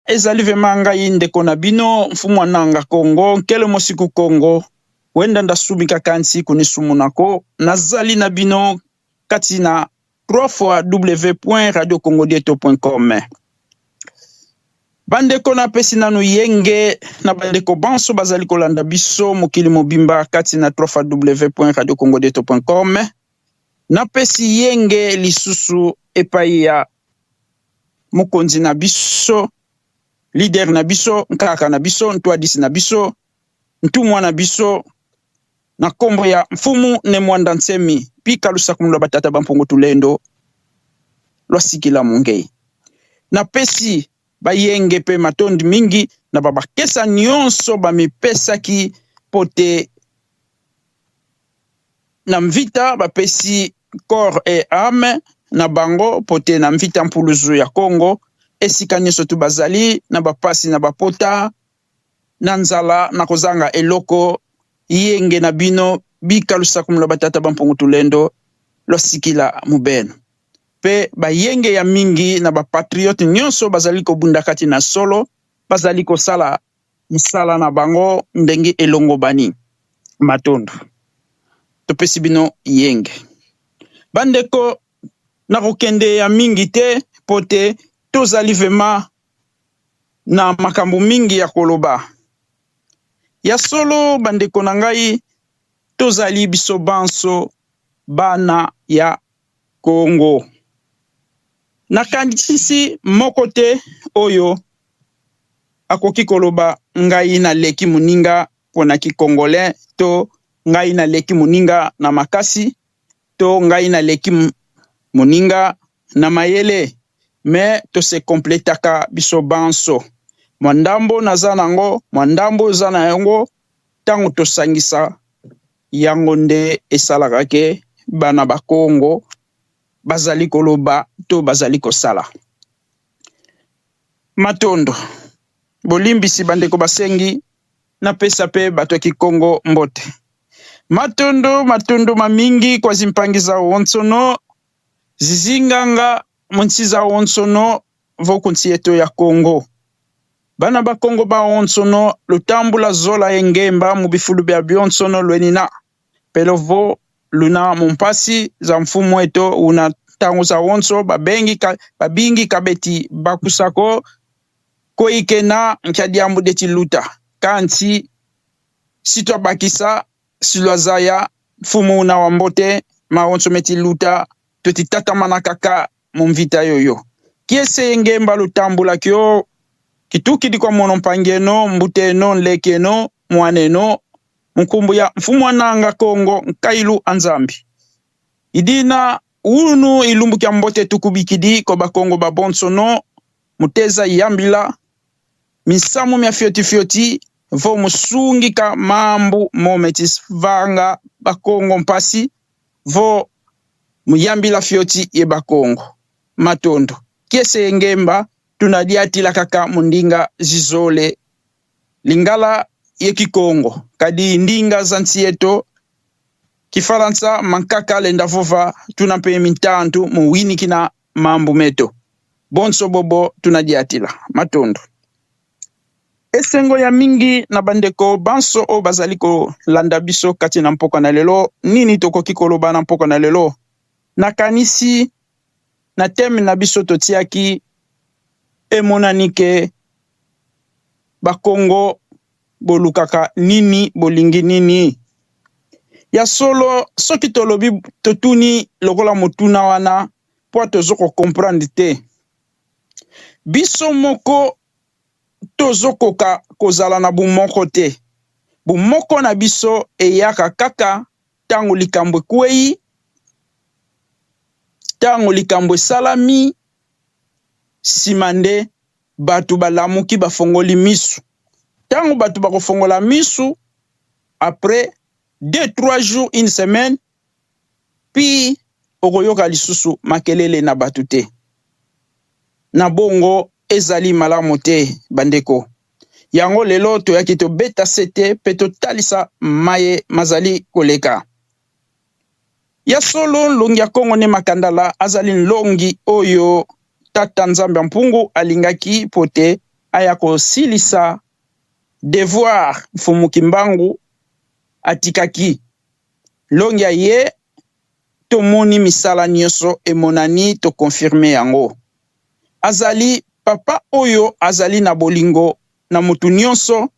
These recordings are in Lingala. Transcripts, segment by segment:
Ezali vraiment ngai ndeko na bino mfumu nanga Kongo nkele mosiku Kongo wenda ndasumika kansi kunisumunako nazali na bino kati na 3 fois w.radiocongodietto.com. Bandeko, napesi nanu yenge na bandeko banso bazali kolanda biso mokili mobimba kati na 3 fois w.radiocongodietto.com. Napesi yenge lisusu epai ya mokonzi na biso, leader na biso, nkaka na biso, ntwadisi na biso, ntumwa na biso, na nkombo ya Mfumu Ne Mwanda Nsemi pika lusakumu lwa batata bampungu tulendo lwasikila mungei. Napesi bayenge pe matondi mingi na babakesa nyonso bamipesaki po te na mvita bapesi corps et âme na bango po te na mvita mpuluzu ya Congo esika nyonso tu bazali na bapasi na bapota na nzala na kozanga eloko. Yenge na bino bika lusakumu lwa batata bampungu tulendo lwasikila mubeno pe bayenge ya mingi na bapatriote nyonso bazali kobunda kati na solo, bazali kosala mosala na bango ndenge elongobani. Matondo, topesi bino yenge. Bandeko, nakokende ya mingi te po te tozali vraiment na makambo mingi ya koloba. Ya solo bandeko na ngai, tozali biso banso bana ya Kongo. Nakanisi moko te oyo akoki koloba ngai naleki moninga mpona kikongolais, to ngai naleki moninga na makasi, to ngai naleki moninga na mayele. Me tose kompletaka biso banso. Mwa ndambo naza nango, mwa ndambo oza na yango, ntango tosangisa yango nde esalaka ke bana ba Kongo bazali koloba to bazali kosala. Matondo, bolimbisi bandeko basengi napesa pe bato ya Kikongo mbote. Matondo, matondo mamingi kwa zimpangi za wonsono zizinganga munsi za wonsono vokunsi yetu ya Kongo. Bana ba Kongo ba wonsono lutambula zola yengemba mu bifulu bya byonsono lwenina pelo vo luna mumpasi za mfumu eto una ntango za wonso babengi ka, babingi kabeti bakusako koikena nkya diambu deti luta kanti sitwabakisa silwazaya mfumu una wa mbote maonso meti luta twetitatamana kaka mu mvita yoyo kiese ngemba lutambula kyo kitukidi kwa mono mpangeno mbuteno nlekeno mwaneno nkumbu ya mfumu wananga Kongo nkailu anzambi idina unu ilumbu kya mbote tukubikidi ko bakongo babonsono muteza yambila misamu mya fioti fioti vo musungi ka mambu mometis vanga bakongo mpasi vo muyambila fioti ye bakongo. Matondo kiese ngemba tunadiatila kaka mundinga zizole lingala ye kikongo kadi ndinga za nsieto kifaransa mankaka lenda vova tuna mpe mintantu muwiniki na mambu meto bonso bobo tunadiatila. Matondo, esengo ya mingi na bandeko banso oyo bazali kolanda biso kati na mpoka na lelo. Nini tokoki koloba na mpoka na lelo? Nakanisi na teme na biso totiaki emonani ke bakongo bolukaka nini, bolingi nini? Ya solo soki tolobi totuni lokola motuna wana po tozo ko comprendre te. Biso moko tozokoka kozala na bumoko te. Bumoko na biso eyaka kaka ntango likambo ekwei, ntango likambo esalami, nsima nde bato balamuki bafongoli misu. Ntango bato bakofongola misu après 2 3 jours, une semaine, puis okoyoka lisusu makelele na bato te. Na bongo ezali malamu te bandeko. Yango lelo toyaki tobeta sete pe totalisa maye mazali koleka. Ya solo nlongi ya Kongo ne Makandala azali nlongi oyo tata Nzambe ya mpungu alingaki po te. aya kosilisa devoir Mfumu Kimbangu atikaki. Longi aye, tomoni misala nyonso emonani, toconfirmer yango. Azali papa oyo azali na bolingo na mutu nyonso,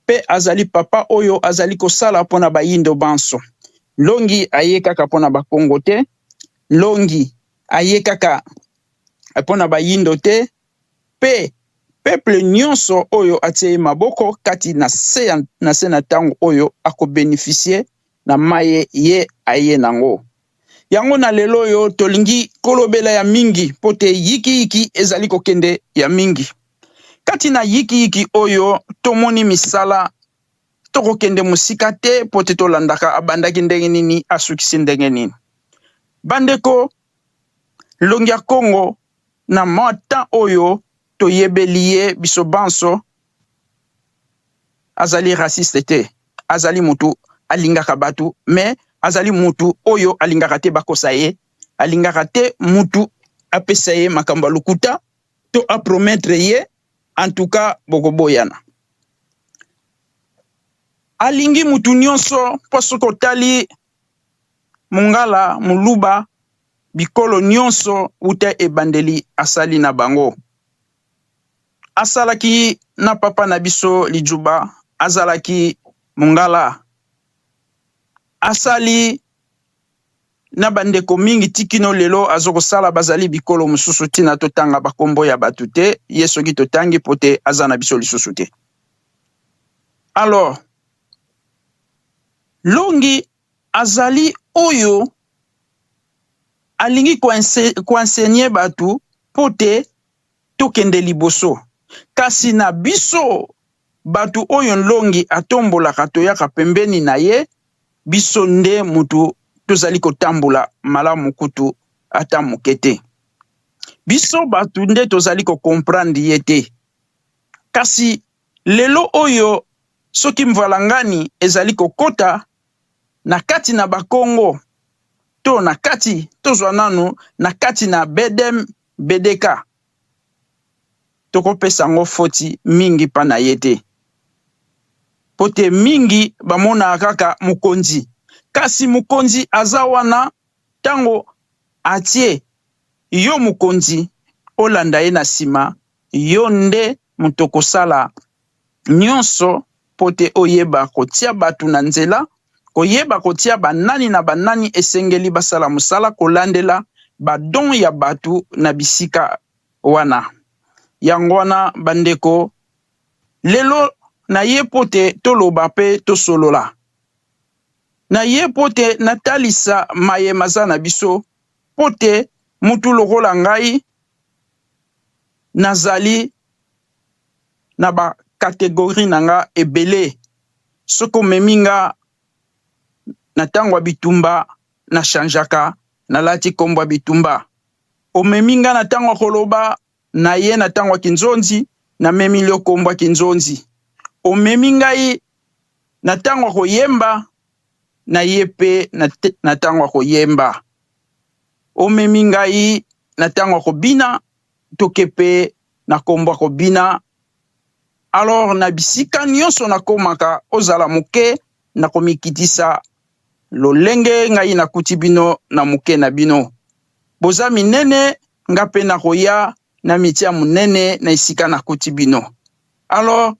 mpe azali papa oyo azali kosala mpona bayindo banso. Longi aye kaka mpona bakongo te, Longi aye kaka mpona bayindo te, mpe peuple nyonso oyo atie ye maboko kati na se na se na ntango oyo akobénéficier na maye ye aye nango. Yango na lelo oyo tolingi kolobela ya mingi, mpo te yikiyiki ezali kokende ya mingi. Kati na yikiyiki oyo tomoni misala, tokokende mosika te mpo te tolandaka abandaki ndenge nini, asukisi ndenge nini. Bandeko, Longi ya Kongo na mwa temps oyo toyebeli ye biso banso, azali raciste te, azali mutu alingaka bato, mais azali mutu oyo alingaka te bakosa ye, alingaka te mutu apesa ye makambo ya lokuta to apromettre ye. En tout cas, bokoboyana. Alingi mutu nyonso, mpo soki otali Mongala, Moluba, bikolo nyonso wuta ebandeli asali na bango. Asalaki na papa na biso Lijuba, azalaki Mongala. Asali na bandeko mingi tikino lelo azokosala, bazali bikolo mosusu. Ntina totanga bakombo ya bato te, ye soki totangi po te aza na biso lisusu te. Alors Longi azali oyo alingi koenseigner bato mpo te tokende liboso. Kasi na biso bato oyo Nlongi atombolaka, toyaka pembeni na ye, biso nde mutu tozali kotambola malamu kutu ata moke te. Biso bato nde tozali kocomprendre ye te. Kasi lelo oyo soki mvalangani ezali kokota na kati na bakongo to na kati, tozwa nanu na kati na BDM BDK, tokopesa yango foti mingi mpa na ye te, po te mingi bamonaka kaka mokonzi. Kasi mokonzi aza wana, ntango atie yo mokonzi, olanda ye na nsima, yo nde moto okosala nyonso mpo te oyeba kotia bato na nzela, koyeba kotia banani na banani esengeli basala mosala, kolandela badon ya bato na bisika wana. Yango wana bandeko, lelo na ye mpo te toloba mpe tosolola na ye, mpo te natalisa mayema aza na biso, mpo te mutu lokola ngai nazali na bacatégorie na nga ebele. Soki omemi nga na ntango ya bitumba, nachangeaka, nalati nkombo ya bitumba. Omemi nga na ntango ya koloba na ye na ntango ya kinzonzi, namemi yo nkombo ya kinzonzi. Omemi ngai na ntango ya koyemba, na ye mpe na ntango ya koyemba. Omemi ngai na ntango ya kobina, toke mpe na nkombo ya kobina. Alors na bisika nyonso nakomaka, ozala moke na komikitisa lolenge ngai nakuti bino na moke na bino. Boza minene, nga mpe nakoya na mitia monene na esika nakuti bino. Alors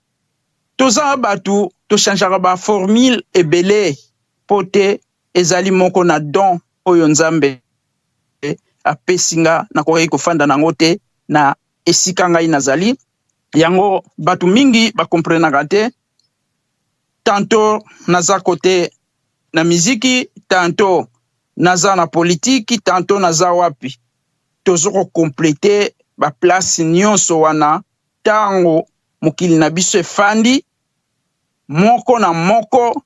toza bato tochangeaka baformule ebele, mpo te ezali moko na don oyo Nzambe apesi nga, nakokaki kofanda nango te na esika ngai nazali. Yango bato mingi bakomprenaka te, tantôt naza kote na miziki, tantôt naza na politiki, tantôt naza wapi. Toza kocompléter baplace nyonso wana. Ntango mokili na biso efandi, moko na moko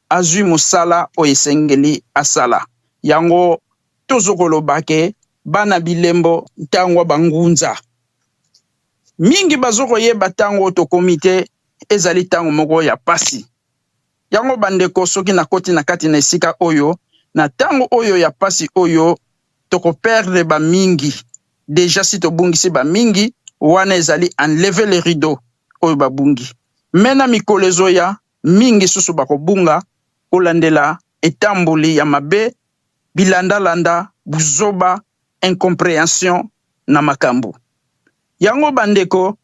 azwi mosala oyo esengeli asala. Yango tozokoloba ke bana bilembo, ntango bangunza mingi bazokoyeba ntango tokomi te, ezali ntango moko ya pasi. Yango bandeko, soki nakoti na kati na esika oyo, na ntango oyo ya pasi oyo, tokoperdre bamingi. Déjà si tobungisi bamingi. Wana ezali enlever le rideau oyo babungi. Mais na mikolo ezoya, mingi susu bakobunga kolandela etamboli ya mabe, bilandalanda, buzoba, incomprehension na makambo. Yango bandeko,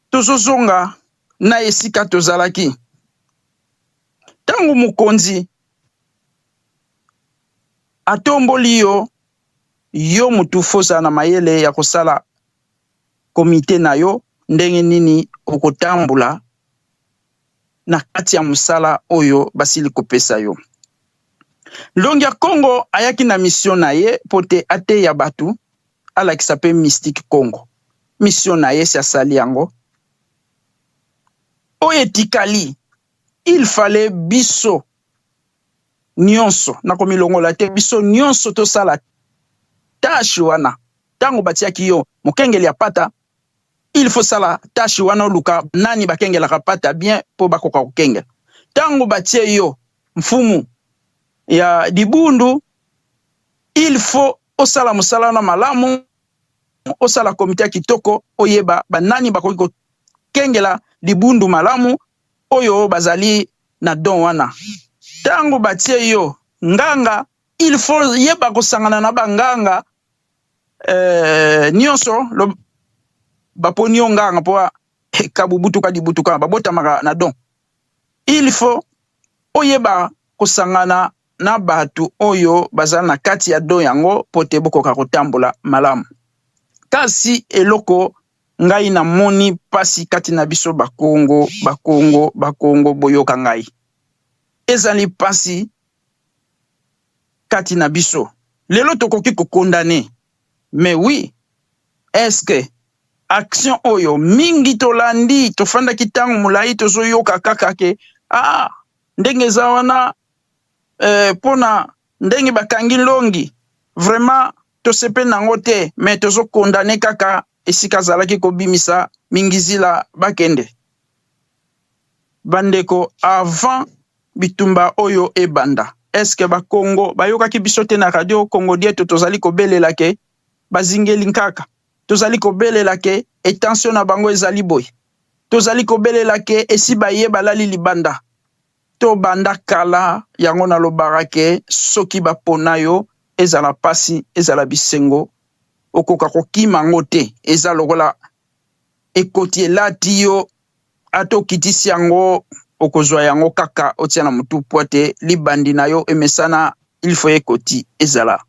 tozozonga na esika tozalaki. Tango mokonzi atomboli yo, yo mutu faut ozala na mayele ya kosala comite na yo ndenge nini okotambola na kati ya mosala oyo basili kopesa yo. Nlongi ya Kongo ayaki na mission na ye mpo te ateya bato, alakisa mpe mystique Kongo. Mission na ye si asali yango. Oyo etikali, il fallait biso nionso, nakomilongola te, biso nionso tosala tache wana. Tango batiaki yo mokengeli ya pata, il faut sala tache wana, oluka nani bakengelaka pata bien po bakoka kokengela. Tango batie yo mfumu ya libundu, il faut osala mosala wana malamu, osala comite ya kitoko, oyeba banani bakoki kokengela libundu malamu, oyo bazali na don wana. Tango batie yo nganga, il faut yeba kosangana na banganga nionso baponi yo nganga po kabubutuka dibutuka babotamaka na don. Il faut oyeba kosangana na bato oyo bazali na kati ya don yango po te bokoka kotambola malamu. Kasi eloko ngai namoni pasi kati na biso bakongo, bakongo, bakongo, boyoka ngai. Ezali pasi kati na biso. Lelo tokoki ko condamner, mais oui, est-ce que action oyo mingi tolandi, tofandaki tango molayi tozoyoka kaka ke ah, ndenge eza wana pona ndenge bakangi Nlongi, vraiment tosepeli nango te, mais tozo condamner kaka esika azalaki kobimisa mingizila bakende. Bandeko, avant bitumba oyo ebanda, est-ce que ba Kongo bayokaki biso te na radio Kongo Dieto tozali kobelela ke bazingeli nkaka, tozali kobelela ke etension na bango ezali boye, tozali kobelela ke esi baye balali libanda. Tobanda kala yango nalobaka ke soki bapona yo, ezala pasi ezala bisengo, okoka kokima yango te, eza lokola ekoti elati yo, ata okitisi yango okozwa yango kaka otia na mutu po ete libandi na yo emesana, il faut ekoti ezala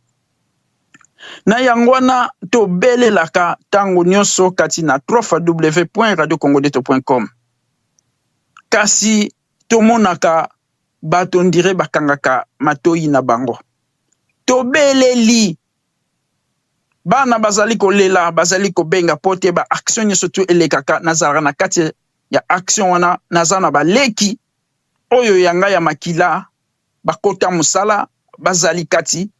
na yango wana tobelelaka tango nyonso kati na www.radiocongodieto.com. Kasi tomonaka bato ndire bakangaka matoyi na bango. Tobeleli bana bazali kolela, bazali kobenga po te ba action nyonso tu elekaka, nazalaka na kati ya action wana, naza na baleki oyo ya ngai ya makila bakota mosala, bazali kati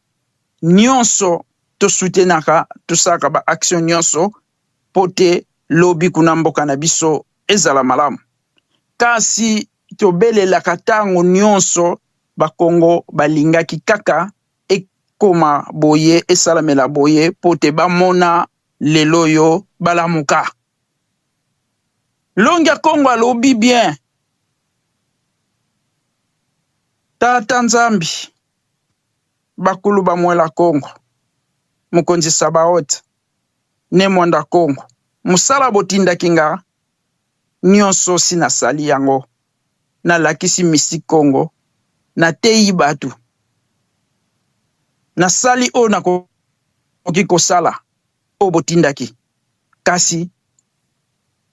nyonso, tosutenaka, tosalaka ba action nyonso po te lobi kuna mboka na biso ezala malamu. Kasi tobelelaka tango nyonso bakongo balingaki kaka ekoma boye, esalamela boye po te bamona lelo oyo balamuka. Longi ya Kongo alobi bien, Tata Nzambi, bakulu ba mwela Kongo, mokonzi Sabaoth, ne Mwanda Kongo, mosala botindaki nga nionso si nasali yango, nalakisi mystique Kongo, nateyi batu, nasali oyo nakoki kosala oyo botindaki, kasi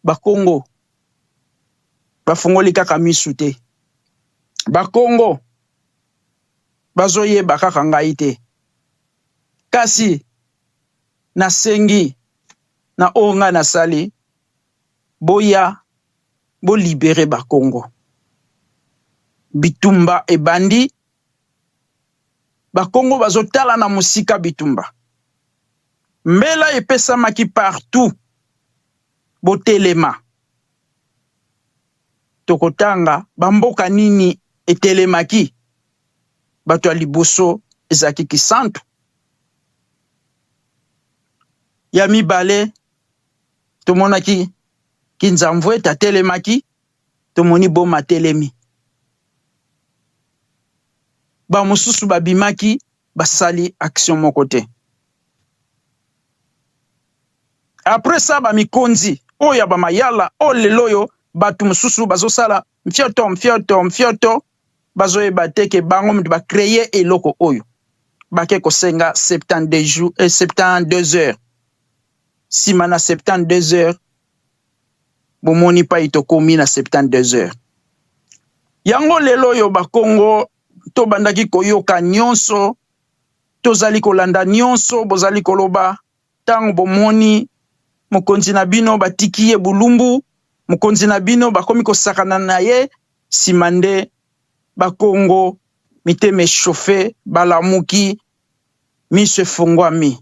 ba Kongo bafungoli kaka misu te, ba Kongo bazoyeba kaka ngai te, kasi nasengi na oyo ngai nasali, boya bo libere ba Kongo. Bitumba ebandi, ba Kongo bazotala na mosika bitumba. Mbela epesamaki partout, botelema. Tokotanga ba mboka nini etelemaki, bato ya liboso ezalaki Kisantu, ya mibale. Tomonaki Kinzamvuete atelemaki, tomoni Boma atelemi. Bamosusu babimaki, basali action moko te. Après ça, bamikonzi oyo ya bamayala oyo lelo oyo bato mosusu bazosala mfioto mfioto mfioto, bazoyeba te ke bango moto bacréer eloko oyo bake kosenga 72 jours et 72 heures. Nsima na 72 heures, bomoni pai tokomi na 72 heures yango. Lelo oyo Bakongo tobandaki koyoka nyonso, tozali kolanda nyonso bozali koloba. Ntango bomoni mokonzi na bino batiki ye bulumbu, mokonzi na bino bakomi kosakana na ye, nsima nde Bakongo mitema echauffe, balamuki, miso efungwami.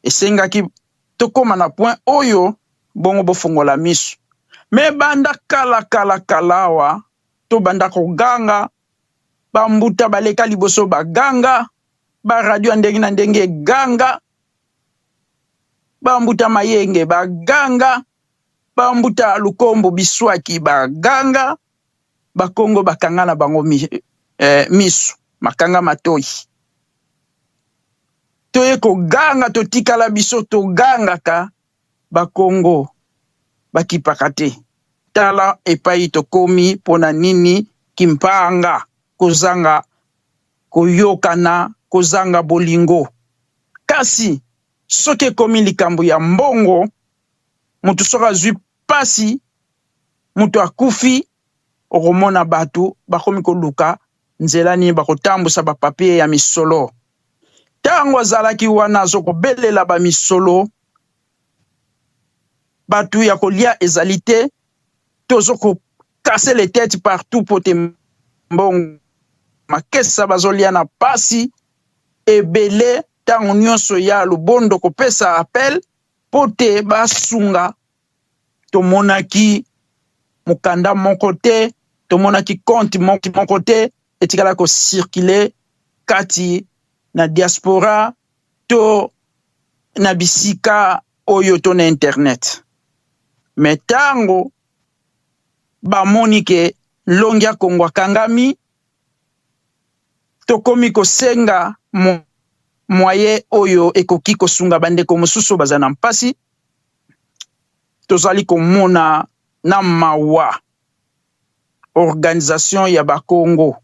Esengaki tokóma na point oyo bongo bofongola miso. Me banda kala kala kala awa tobanda koganga, bambuta baleka liboso baganga, baradio ya ndenge na ndenge eganga, bambuta Mayenge baganga, bambuta Lukombo Biswaki baganga. Bakongo bakanga na bango miso, makanga matoi. Toye koganga, totikala biso togangaka, Bakongo bakipaka te. Tala epai tokomi. Mpona nini? Kimpanga, kozanga koyokana, kozanga bolingo. Kasi soki ekomi likambo ya mbongo, moto soki azwi pasi, moto akufi, okomona bato bakomi koluka nzela nini bakotambusa bapapier ya misolo. Ntango azalaki wana azokobelela bamisolo, bato ya kolia ezali te, tozokocasser les têtes partout po te mbongo makesa bazolia na pasi ebele. Ntango nyonso ya Lubondo kopesa appel mpo te basunga, tomonaki mokanda moko te, tomonaki compte moko te etikala kocirculer kati na diaspora to na bisika oyo to na internet. Me ntango bamoni ke Longi ya Kongo akangami, tokomi kosenga moyen oyo ekoki kosunga bandeko mosusu baza na mpasi. Tozali komona na mawa, organisation ya Bakongo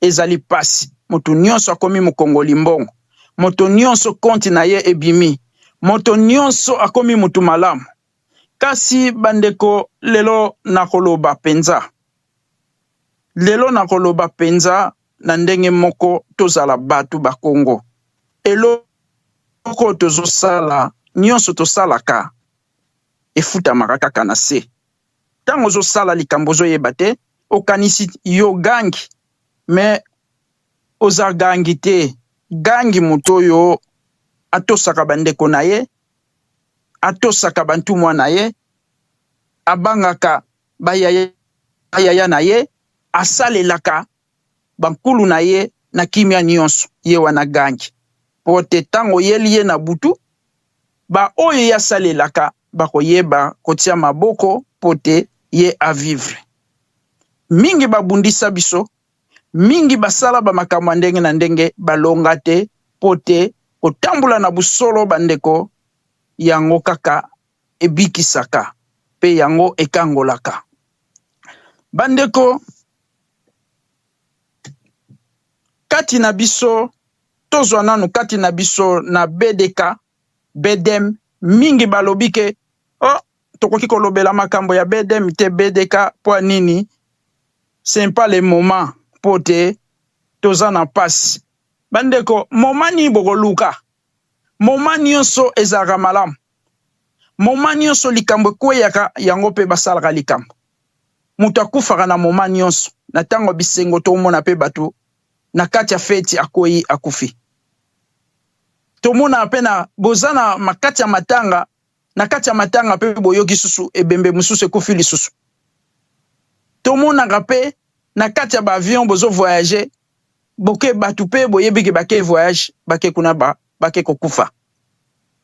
ezali mpasi. Moto nyonso akomi mokongoli mbongo, moto nyonso compte na ye ebimi, moto nyonso akomi motu malamu. Kasi bandeko, lelo nakoloba mpenza, lelo nakoloba mpenza na ndenge moko. Tozala bato Bakongo, eloko tozosala nyonso tosalaka efutamaka kaka na se. Ntango ozosala likambo ozoyeba te, okanisi yo gangi, me oza gangi te. Gangi moto oyo atosaka bandeko na ye, atosaka bantumwa na ye, abangaka bayaya na ye, asalelaka bankulu na ye na kimia nyonso, ye wana gangi. Po te ntango oyeli ye na butu, baoyo ye asalelaka bakoyeba kotia maboko mpo te ye avivre. Mingi babundisa biso, mingi basala bamakambo ya ndenge na ndenge, balonga te, mpo te kotambola na busolo, bandeko, yango kaka ebikisaka mpe yango ekangolaka bandeko kati na biso. Tozwa nanu kati na biso na BDK, BDM. Mingi balobi ke oh, tokoki kolobela makambo ya BDM te, BDK, mpo nini? C'est pas le moment, mpo te toza na mpasi. Bandeko, moment nini bokoluka? Moment nyonso ezalaka malamu. Moment nyonso likambo ekweyaka yango mpe basalaka likambo. Moto akufaka na moment nyonso. Na ntango ya bisengo, tomona mpe bato na kati ya feti akwei, akufi. Tomona mpe na boza na makati ya matanga, na kati ya matanga mpe boyoki susu ebembe mosusu ekufi lisusu. Tomonaka mpe na kati ya baavion, bozovoyage, boke, bato mpe boyebi ke bake voyage, bake kuna, bake kokufa.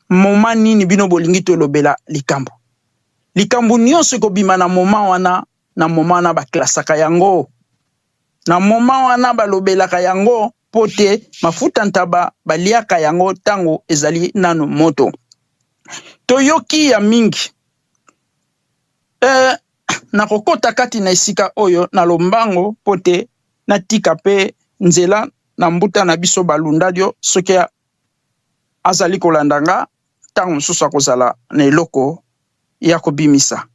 Moment nini bino bolingi tolobela likambo? Likambo nyonso ekobima na moment wana, na moment wana baklasaka yango. Na moment wana balobelaka yango mpo te mafuta ntaba baliaka yango ntango ezali nano moto. Toyoki ya mingi. Nakokota kati na esika oyo na lombango mpo te natika mpe nzela na mbuta na biso balundadio soki azali kolanda nga ntango mosusu akozala na eloko ya kobimisa.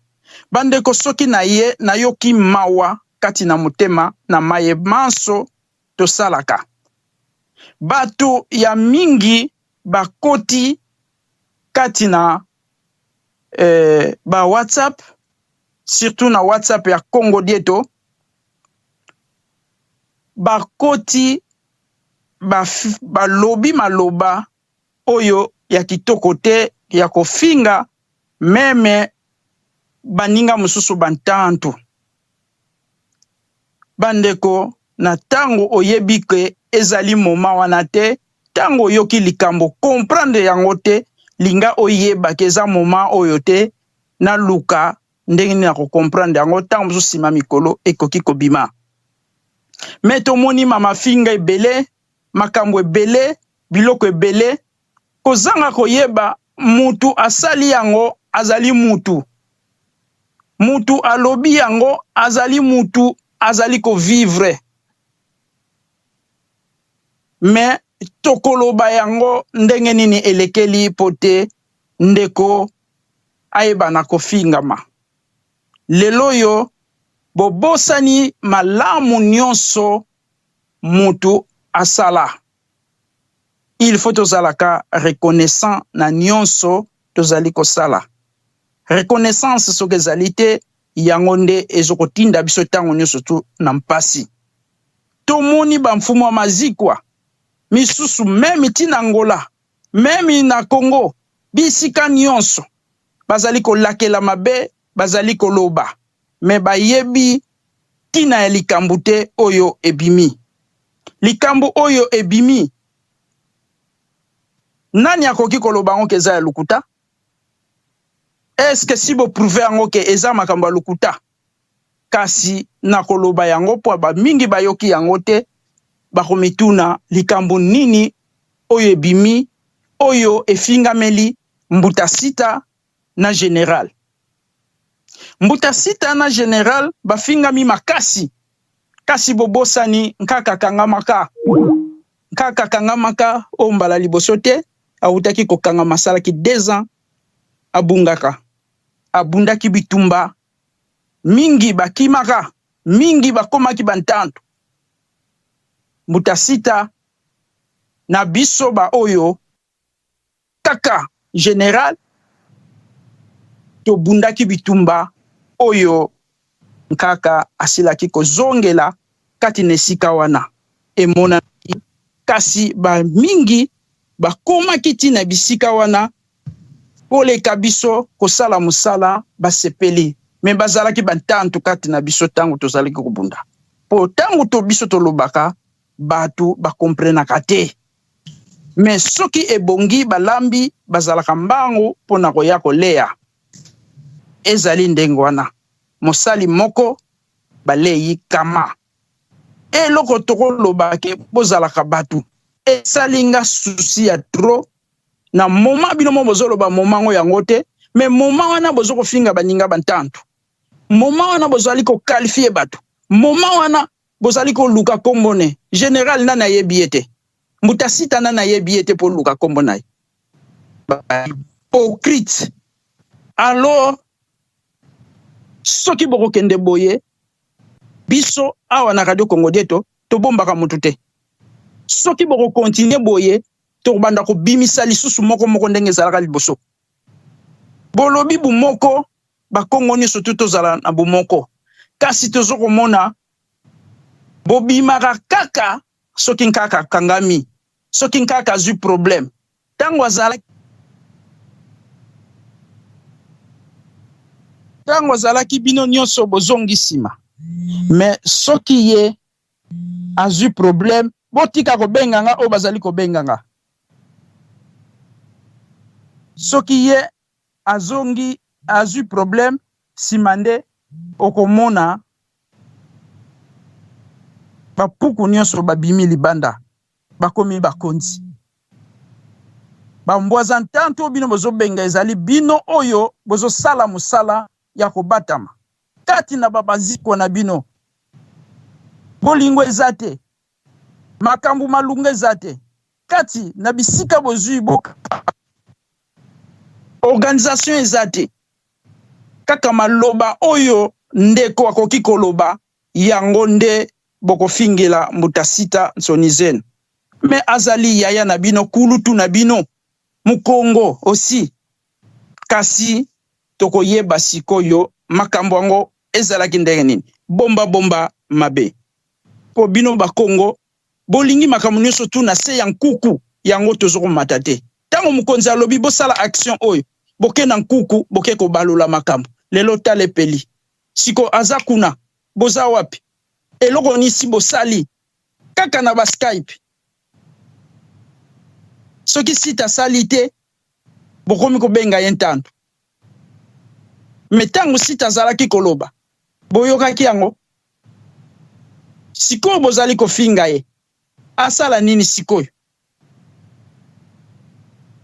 Bandeko, soki na ye nayoki mawa kati na motema na maye manso tosalaka. Bato ya mingi bakoti kati na ba WhatsApp, surtout na WhatsApp ya Congo Dieto, bakoti balobi maloba oyo ya kitoko te, ya kofinga meme baninga mosusu bantantu. Bandeko, na ntango oyebi ke ezali moma wana te, ntango oyoki likambo comprendre yango te, linga oyeba ke eza moma oyo te, naluka ndenge nini na comprendre yango, ntango mosusu nsima mikolo ekoki kobima. Me tomoni mamafinga ebele, makambo ebele, biloko ebele, kozanga koyeba mutu asali yango azali mutu, mutu alobi yango azali mutu, azali kovivre. Me tokoloba yango ndenge nini elekeli po te ndeko ayebana kofingama. Lelo oyo bobosani malamu nyonso mutu asala. Il faut tozalaka reconnaissant na nyonso tozali kosala. Reconnaissance soki ezali te, yango nde ezokotinda biso ntango nyonso tu na mpasi. Tomoni bamfumu ya mazikwa misusu meme ti na Angola, meme na Congo, bisika nyonso bazali kolakela mabe, bazali koloba, me bayebi ntina ya likambo te oyo ebimi. Likambo oyo ebimi, nani akoki koloba yango ke eza ya lokuta? Eske si boprouve yango ke eza makambo ya lokuta? Kasi nakoloba yango mpo bamingi bayoki yango te, bakomituna likambo nini oyo ebimi, oyo efingameli Mbuta Sita na General. Mbuta Sita na General bafingami makasi, kasi bobosani nkaka kangamaka. Nkaka kangamaka oyo mbala liboso te, awutaki kokangama, asalaki 2 ans abungaka. Abundaki bitumba mingi, bakimaka mingi, bakomaki bantantu. Mbuta Sita na biso ba oyo kaka General tobundaki bitumba oyo nkaka asilaki kozongela kati na esika wana emonanaki, kasi ba mingi bakomaki ti na bisika wana koleka biso kosala mosala, basepeli, me bazalaki bantantu kati na biso ntango tozalaki kobunda, po ntango to biso tolobaka bato bakomprenaka te. Me soki ebongi balambi bazalaka mbangu mpona koya kolea. Ezali ndenge wana, mosali moko balei kama. Eloko tokoloba ke bozalaka bato, esali nga susi ya trop na moma bino mo bozoloba moma ngo yango te, me moma wana bozo kofinga baninga bantantu, moma wana bozali kokalifie bato, moma wana bozali koluka kombo ne General, nani ayebi ye te? Mbuta Sita nani ayebi ye te mpo luka kombo na ye? Hypocrite. Alors soki bokokende boye, biso awa na Radio Congo Dieto tobombaka mutu te. Soki bokokontinue boye, tokobanda kobimisa lisusu moko moko ndenge ezalaka liboso. Bolobi bumoko, bakongo nyonso tu tozala na bomoko, kasi tozo komona bobimaka kaka soki nkaka akangami, soki nkaka azwi problème. Ntango azalaki ntango azalaki bino nyonso bozongi nsima, me soki ye azwi problème, botika kobenga nga oyo bazali kobenga nga. Soki ye azongi azwi problème, nsima nde okomona bapuku nyonso babimi libanda, bakomi bakonzi. Bambwaza ntanto bino bozobenga ezali bino oyo bozosala mosala ya kobatama kati na babaziko na bino. Bolingo eza te, makambo malunga eza te kati na bisika bozwi boka, organisation eza te. Kaka maloba oyo ndeko akoki koloba yango nde bokofingela Mbuta Sita Nsonizene. Me azali yaya na bino, kulutu na bino, Mukongo aussi. Kasi tokoyeba sikoyo makambo yango ezalaki ndenge nini. Bomba bomba mabe po bino bakongo bolingi makambo nyonso tu na se ya nkuku, yango tozokomata te. Ntango mokonzi alobi bosala action oyo, boke na nkuku, boke kobalola makambo. Lelo tala epeli siko aza kuna, boza wapi? Eloko nisi bosali kaka na ba Skype. Soki site asali te, bokomi kobenga ye ntando. Me ntango site azalaki koloba, boyokaki yango? Sikoyo bozali kofinga ye, asala nini sikoyo?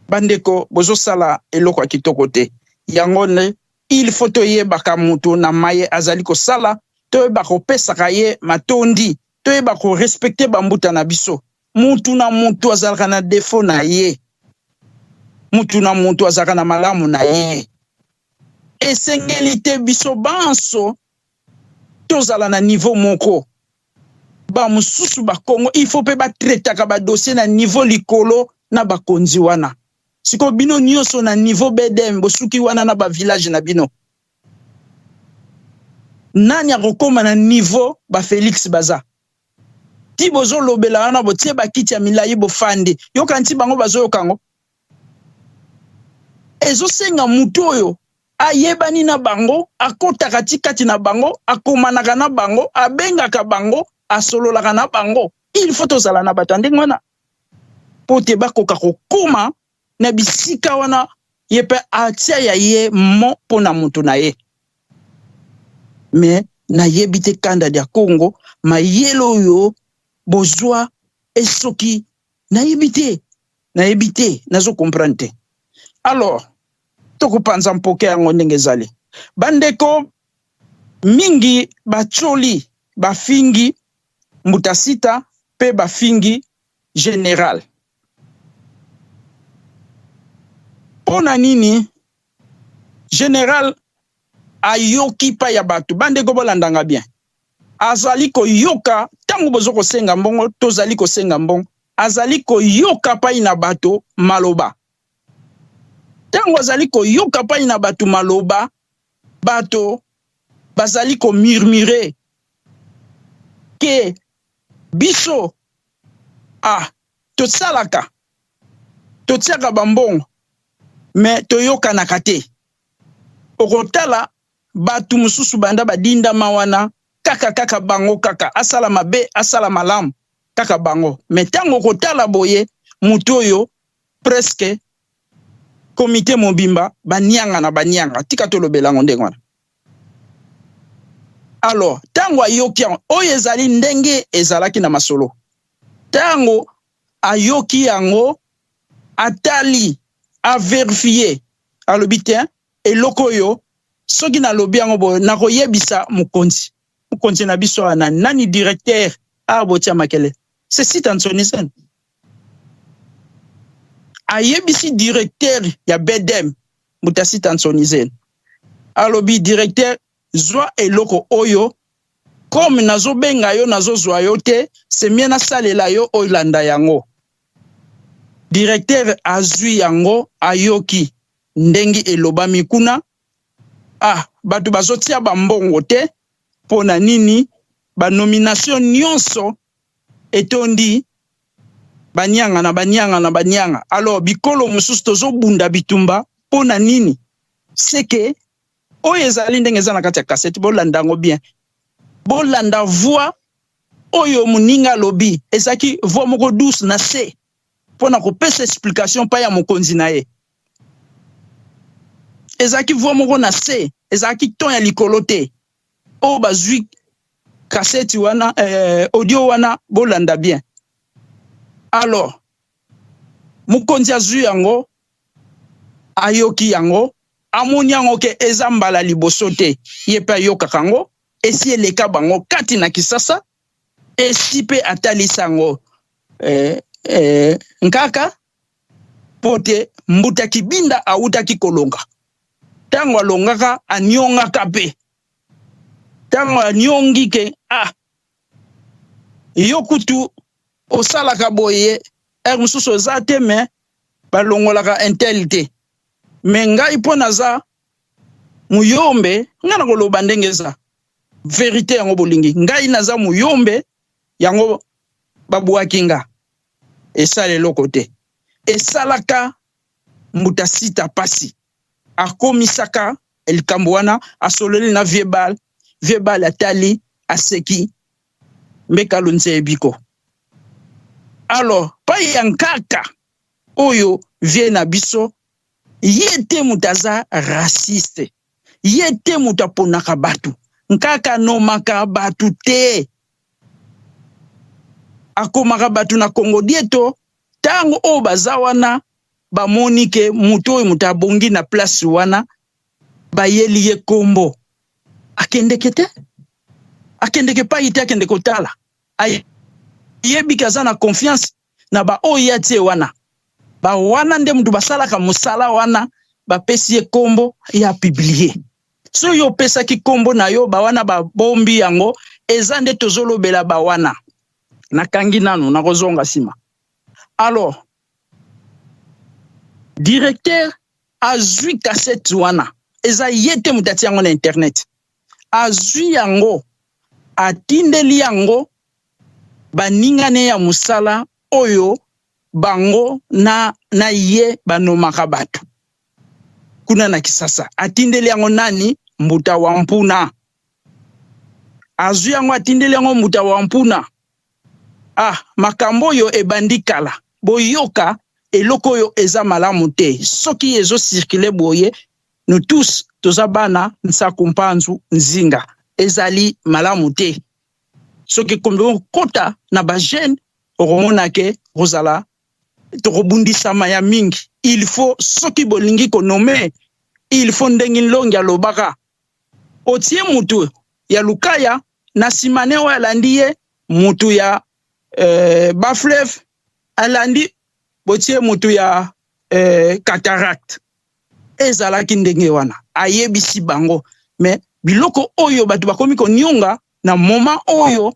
Bandeko, bozosala eloko ya kitoko te. Yango nde il faut toyebaka moto na maye azali kosala, toyeba kopesaka ye matondi, toyeba korespecte bambuta na biso. Mutu na mutu azalaka na defo na ye, mutu na mutu azalaka na malamu na ye. Esengeli te biso banso tozala na niveau moko. Ba mosusu ba Congo il faut pe ba traitaka ba dossier na niveau likolo na bakonzi wana. Sikoyo bino nyonso na niveau BDM bosuki wana na ba village na bino. Nani akokoma na niveau ba Felix baza? Ti bozolobela wana botie bakiti ya milayi bofandi, yoka nti bango bazoyoka yango. Ezosenga mutu oyo ayebani na bango, akotaka ti kati na bango, akomanaka na bango, abengaka bango, asololaka na bango. Il faut tozala na bato ya ndenge wana po te bakoka kokoma na bisika wana, ye pe atia ya ye mo mpo na mutu na ye. Me nayebi te kanda dia Congo mayele oyo bozwa esoki nayebi te, nayebi te, nazo comprendre te. Alors tokopanza mpoke yango ndenge ezali. Bandeko mingi bacholi, bafingi Mbuta Sita pe bafingi General. Pona nini General ayoki pa ya bato? Bandeko bolandanga bien, azali koyoka ntango bozo kosenga mbongo, tozali kosenga mbongo, azali koyoka pai na bato maloba. Ntango azali koyoka pai na bato maloba, bato bazali komurmure ke biso ah tosalaka, totiaka bambongo me toyokanaka te. Okotala bato mosusu banda badindama wana kaka kaka bango kaka, asala mabe asala malamu kaka bango. Me ntango okotala boye moto oyo presque komite mobimba banianga na banianga, tika tolobela yango ndenge wana. Alors ntango ayoki yango, oyo ezali ndenge ezalaki na masolo, ntango ayoki yango atali averifie, alobi te eloko oyo soki nalobi yango boye nakoyebisa mokonzi, mokonzi na biso wana nani, directeur a botia makele, c'est Sita Nsonisen. Ayebisi directeur ya BDM Mbuta Sita Nsonisen, alobi directeur zwa eloko oyo, comme nazobenga yo nazozwa yo te, c'est mieux nasalela yo olanda yango. Directeur azwi yango, ayoki ndenge elobami kuna, ah bato bazotia bambongo te pona nini, ba nomination nyonso etondi banianga na banianga na banianga. Alors bikolo mosusu tozobunda bitumba pona nini? Seke oyo ezali ndenge eza na kati ya cassette, bolanda yango bien, bolanda voix oyo moninga alobi, ezalaki voix moko douce na se pona kopesa explication pa ya mokonzi na ye. Ezalaki voix moko na se, ezalaki ton ya likolo te. Oyo bazwi kaseti wana, audio wana, bolanda bien. Alors mokonzi azwi yango, ayoki yango, amoni yango ke eza mbala liboso te ye mpe ayokaka yango, esi eleka bango kati na Kisasa, esi mpe atalisa yango nkaka mpo te mbuta Kibinda awutaki kolonga. Ntango alongaka, anyongaka mpe ntango anyongi ke ah, yo kutu osalaka boye, heure mosusu oza te, me balongolaka un tel te, me ngai mpo naza muyombe, ngai na koloba ndenge eza vérité yango bolingi. Ngai naza muyombe, yango babwaki nga, esala eloko te. Esalaka mbuta Sita pasi, akomisaka likambo wana, asololi na vieux Bal. Vieux Bal atali, aseki mbekalo nzebiko. Alors pai ya nkaka oyo, vieux na biso, ye te moto aza raciste, ye te moto aponaka bato. Nkaka anomaka bato te, akomaka bato na Kongo Dieto. Ntango oyo baza wana, bamoni ke moto oyo moto abongi na place wana, bayeli ye kombo, akendeke te, akendeke pai te, akende kotala, ayebi ke aza na confiance na baoyo ye atie wana. Bawana nde moto basalaka mosala wana, bapesi ye kombo ya publier. Soki opesaki kombo na yo, bawana babombi yango, eza nde tozolobela bawana. Nakangi nanu, nakozonga nsima. Alors directeur azwi cassette wana, eza ye te moto atia yango na internet, azwi yango, atindeli yango baningane ya mosala oyo bango na ye banomaka bato kuna na Kisasa. Atindeli yango nani? Mbuta wa Mpuna. Azwi yango, atindeli yango mbuta wa Mpuna. Ah, makambo oyo ebandi kala, boyoka eloko oyo eza malamu te. Soki ezocirculer boye, nous tous toza bana Nsaku Mpanzu Nzinga, ezali malamu te. Soki kombi okota na bajeune, okomona ke kozala tokobundisama ya mingi. Il faut, soki bolingi konommer, il faut ndenge Nlongi alobaka, otie mutu ya Lukaya na nsima ne oyo alandi ye, mutu ya Bafleuve alandi, botie mutu ya Cataracte. Ezalaki ndenge wana ayebisi bango. Me biloko oyo bato bakomi konionga na moment oyo,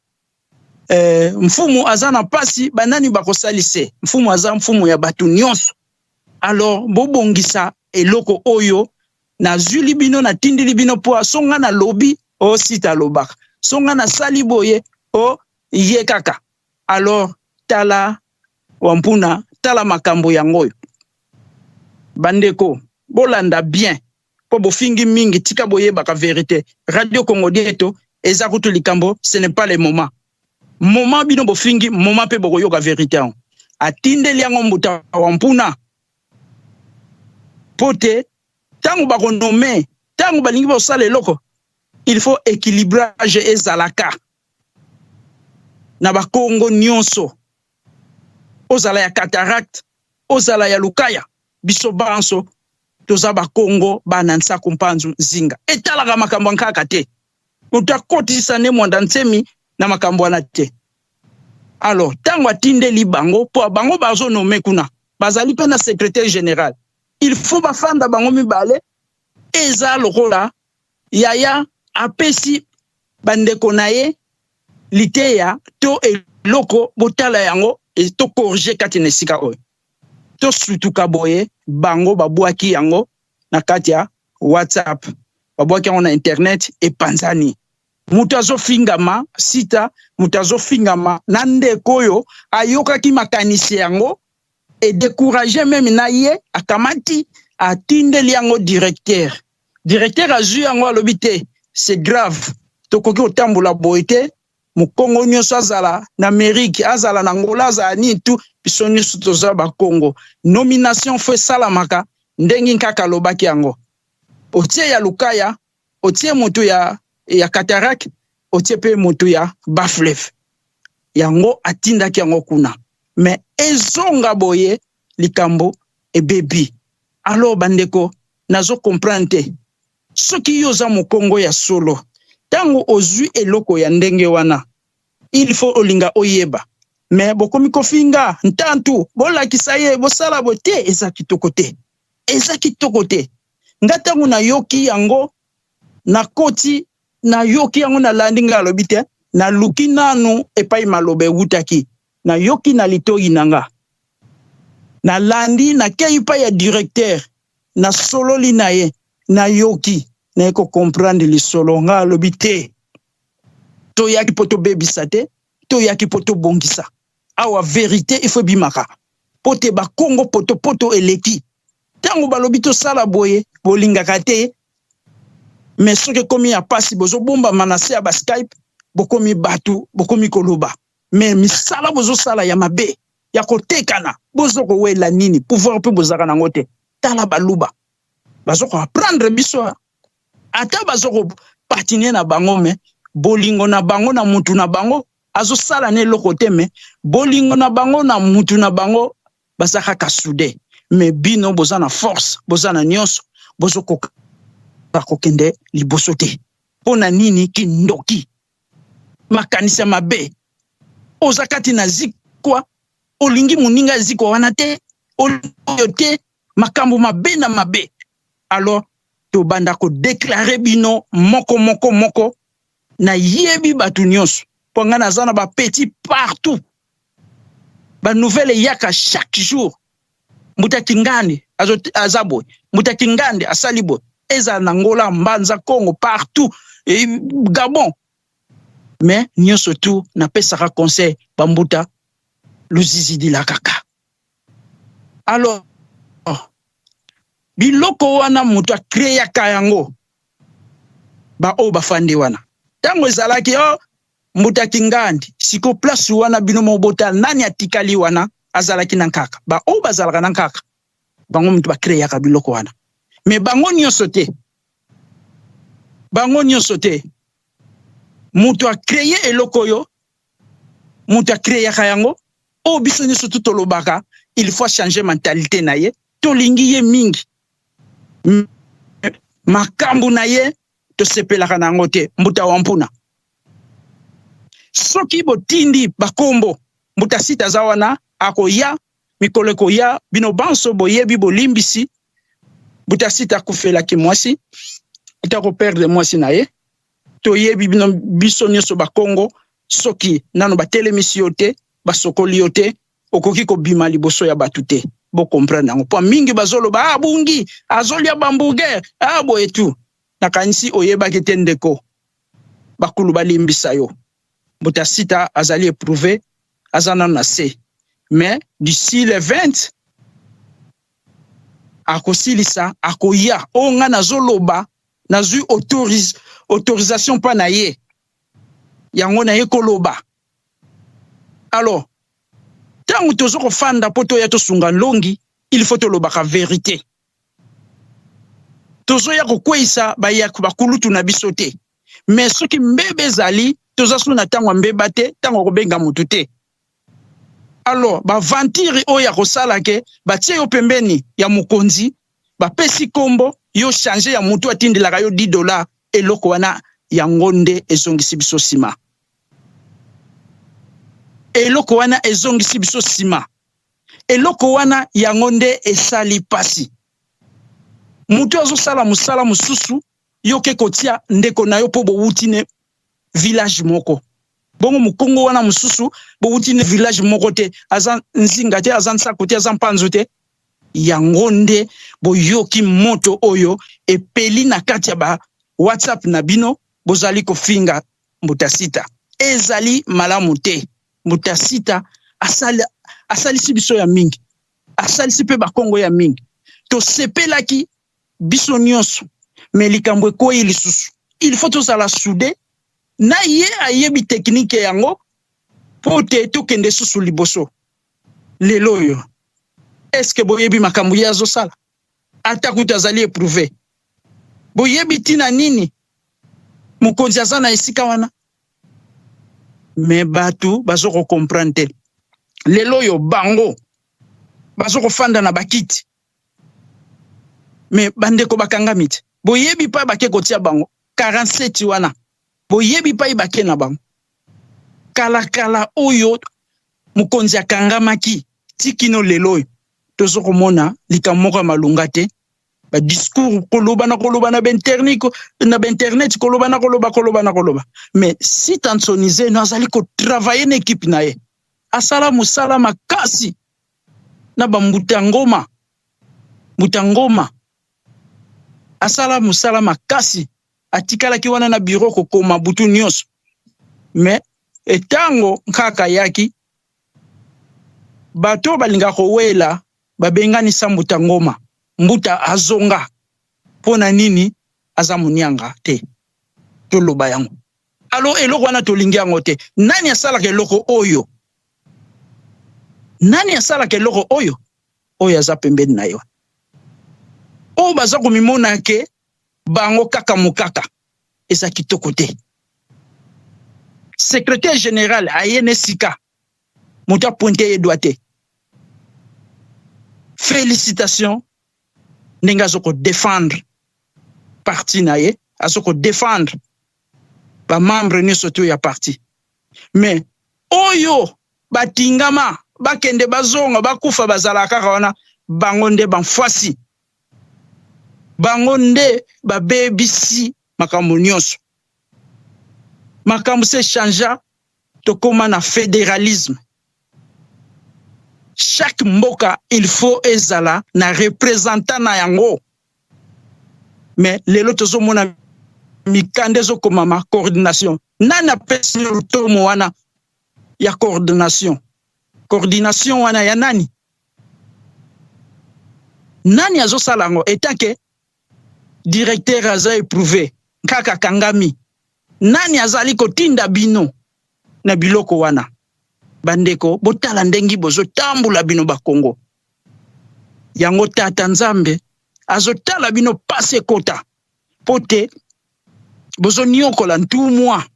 mfumu aza na mpasi, banani bakosalise? Mfumu aza mfumu ya bato nyonso. Alors bobongisa eloko oyo nazwili bino, natindili bino, mpo so nga nalobi o Sita alobaka, so nga nasali boye o ye kaka. Alors tala Wampuna, tala makambo yango oyo. Bandeko, bolanda bien, mpo bofingi mingi, tika boyebaka vérité. Radio Congo Dieto eza kutu likambo, ce n'est pas le moment. Moment bino bofingi, moment mpe bokoyoka vérité yango. Atindeli yango mbuta wa Mpuna mpo te ntango bakonommer, ntango balingi bosala eloko, il faut équilibrage ezalaka na Bakongo nyonso, ozala ya Cataracte, ozala ya Lukaya, biso banso toza Bakongo, bana Nsaku Mpanzu Nzinga. Etalaka makambo ya nkaka te, moto akotisa nde Mwanda Nsemi na makambo wana te. Alors ntango atindeli bango, mpo bango bazonommer kuna, bazali mpe na secrétaire général, il faut bafanda bango mibale. Eza lokola yaya apesi bandeko na ye liteya to eloko, botala yango, tocorriger kati na esika oyo tosutuka boye. Bango babwaki yango na kati ya WhatsApp, babwaki yango na internet, epanzani. Moto azofingama Sita, moto azofingama na ndeko oyo ayokaki makanisi yango, edécourager même na ye, akamati, atindeli yango directeur. Directeur azwi yango, alobi te, c'est grave, tokoki kotambola boye te. Mokongo nyonso, azala na Amérique, azala na Angola, azala nini tu, biso nyonso toza Bakongo. Nomination faut esalamaka ndenge kaka alobaki yango. Otie ya Lukaya, otie moto ya Cataracte, otie mpe moto ya Bas-Fleuve. Yango atindaki yango kuna. Mais ezonga boye likambo ebebi. Alors bandeko, nazo comprendre te. Soki yo oza mokongo ya solo, ntango ozwi eloko ya ndenge wana, il faut olinga oyeba. Mais bokomi kofinga ntantu, bolakisa ye, bosala bo te, eza kitoko te. Eza kitoko te. Nga ntango nayoki yango, nakoti, nayoki yango, nalandi nga alobi te, naluki nanu epai maloba ewutaki. Nayoki na litoyi na nga. Nalandi, nakei epai ya directeur, nasololi na ye, nayoki, naye kocomprendre lisolo. Nga alobi te, toyaki mpo tobebisa te, toyaki mpo tobongisa. Awa vérité il faut ebimaka po te bakongo potopoto eleki. Ntango balobi tosala boye, bolingaka te, mais soki ekomi ya pasi, bozobombama na se ya baSkype, bokomi bato, bokomi koloba, mais misala bozosala ya mabe ya kotekana, bozo kowela nini? Pouvoir mpe bozalaka nango te. Tala baluba bazo koapprendre biso, ata bazo kopatiner na bango, mais bolingo na bango na mutu na bango azosala na eloko te, mais bolingo na bango na mutu na bango baza kaka soudé. Mais bino boza na force, boza na nyonso, bozokoka kokende liboso te. Mpo na nini? Kindoki, makanisi ya mabe. Oza kati na zikwa, olingi moninga zikwa wana te, oyo te, makambo mabe na mabe. Alors tobanda kodéclarer bino moko moko moko. Nayebi bato nyonso, mpo ngai naza na bapetits partout. Banouvelles eyaka chaque jour. Mbuta Kingandi aza boye, mbuta Kingandi asali boye, ezala na Ngola, Mbanza Congo, partout, e, Gabon. Mais nyonso tu napesaka conseil, bambuta luzizidila kaka. Alors biloko wana moto acréaka yango, baoyo bafandi wana ntango ezalaki o oh, mbuta Kingandi. Siko place wana bino mobota nani atikali wana azalaki na nkaka? Baoyo bazalaka na nkaka, bango moto bacréaka biloko wana, mais bango nyonso te, bango nyonso te. Moto acréer eloko oyo, moto acréaka yango oyo biso nyonso tu tolobaka, il faut changer mentalité na ye. Tolingi ye mingi, makambo na ye tosepelaka na yango te. Mbuta wa mpuna, soki botindi bakombo, mbuta sita aza wana, akoya mikolo ekoya. Bino banso boyebi, bolimbisi, mbuta sita akufelaki mwasi, ata koperdre mwasi na ye. Toyebi bino, biso nyonso bakongo, soki nano batelemisi yo te, basokoli yo te, okoki kobima liboso ya bato te. Bocomprendre yango, mpo mingi bazoloba abungi, azolia bahamburger, ah boye tu. Nakanisi oyebaki te, ndeko. Bakulu balimbisa yo. Mbuta sita azali éprouvé, aza nano na se, mais d'ici le 20 akosilisa, akoya. Oyo nga nazoloba, nazwi autorisation mpa na ye, yango naye koloba. Alors ntango toza kofanda mpo toya tosunga Nlongi, il faut tolobaka vérité. Tozoya kokweyisa bakulutu na biso te, mais soki mbeba ezali, toza so na ntango ya mbeba te, ntango ya kobenga motu te. Alors baaventure oyo ya kosala ke batie yo pembeni ya mokonzi, bapesi nkombo yo, change ya motu atindelaka yo 10 $, eloko wana yango nde ezongisi biso nsima. Eloko wana ezongisi biso nsima, eloko wana yango nde esali pasi. Motu azosala mosala mosusu, yo ke kotia ndeko na yo mpo bowuti ne village moko. Bongo mokongo wana mosusu bowuti ne village moko te, aza nzinga te, aza nsako te, aza mpanzu te. Yango nde boyoki moto oyo epeli na kati ya ba WhatsApp na bino, bozali kofinga mbuta sita. Ezali malamu te. Mbuta sita asali, asalisi biso ya mingi, asalisi mpe bakongo ya mingi. Tosepelaki biso nyonso, mais likambo ekwei lisusu. Il faut tozala soudé na ye, ayebi technique yango mpo te tokende susu liboso. Lelo oyo, est-ce boyebi makambo ye azosala? Ata kutu azali éprouvé. Boyebi ntina nini mokonzi aza na esika wana? Me bato bazo kocomprendre te. Lelo oyo bango bazo kofanda na bakiti, me bandeko bakangami te. Boyebi mpa bake kotia bango 47 wana, boyebi mpai bake na bango kalakala oyo mokonzi akangamaki tikino lelo oyo tozo komona likambo moko ya malonga te. Ba discours koloba na koloba na bainternet, na bainternet, koloba na koloba, koloba na koloba. Mais si Tansonizeno azali kotravaille na ekipe na ye, asala mosala makasi na bambuta ngoma, mbuta ngoma asala mosala makasi, atikalaki wana na bureau kokoma butu nyonso. Mais etango nkaka ayaki, bato balingaka kowela babenganisa mbuta ngoma, mbuta azonga. Mpo na nini? Aza monianga te, toloba yango. Alo eloko wana tolingi yango te. Nani asalaka eloko oyo? Nani asalaka eloko oyo? Oyo aza pembeni na yo, oyo baza komimona ke bango kaka mokaka, eza kitoko te. Secrétaire général aye na esika moto apointe ye doigt te. Félicitation ndenge azo kodefendre parti na ye, azo kodefendre bamembre nyonso to ya parti. Mais oyo batingama bakende, bazonga, bakufa, bazala kaka wana. Bango nde bamfwasi, bango nde babebisi makambo nyonso. Makambo se changea, tokóma na fédéralisme. Chaque mboka il faut ezala na représentant na yango. Mais lelo tozomona mikanda ezokomama coordination. Nani apesi lotomo wana ya coordination? Coordination wana ya nani? Nani azosala yango? Etake directeur aza éprouvé kaka kangami. Nani azali kotinda bino na biloko wana? Bandeko, botala ndenge bozotambola bino Bakongo. Yango tata Nzambe azotala bino pasi ekota mpo te bozoniokola ntumwa,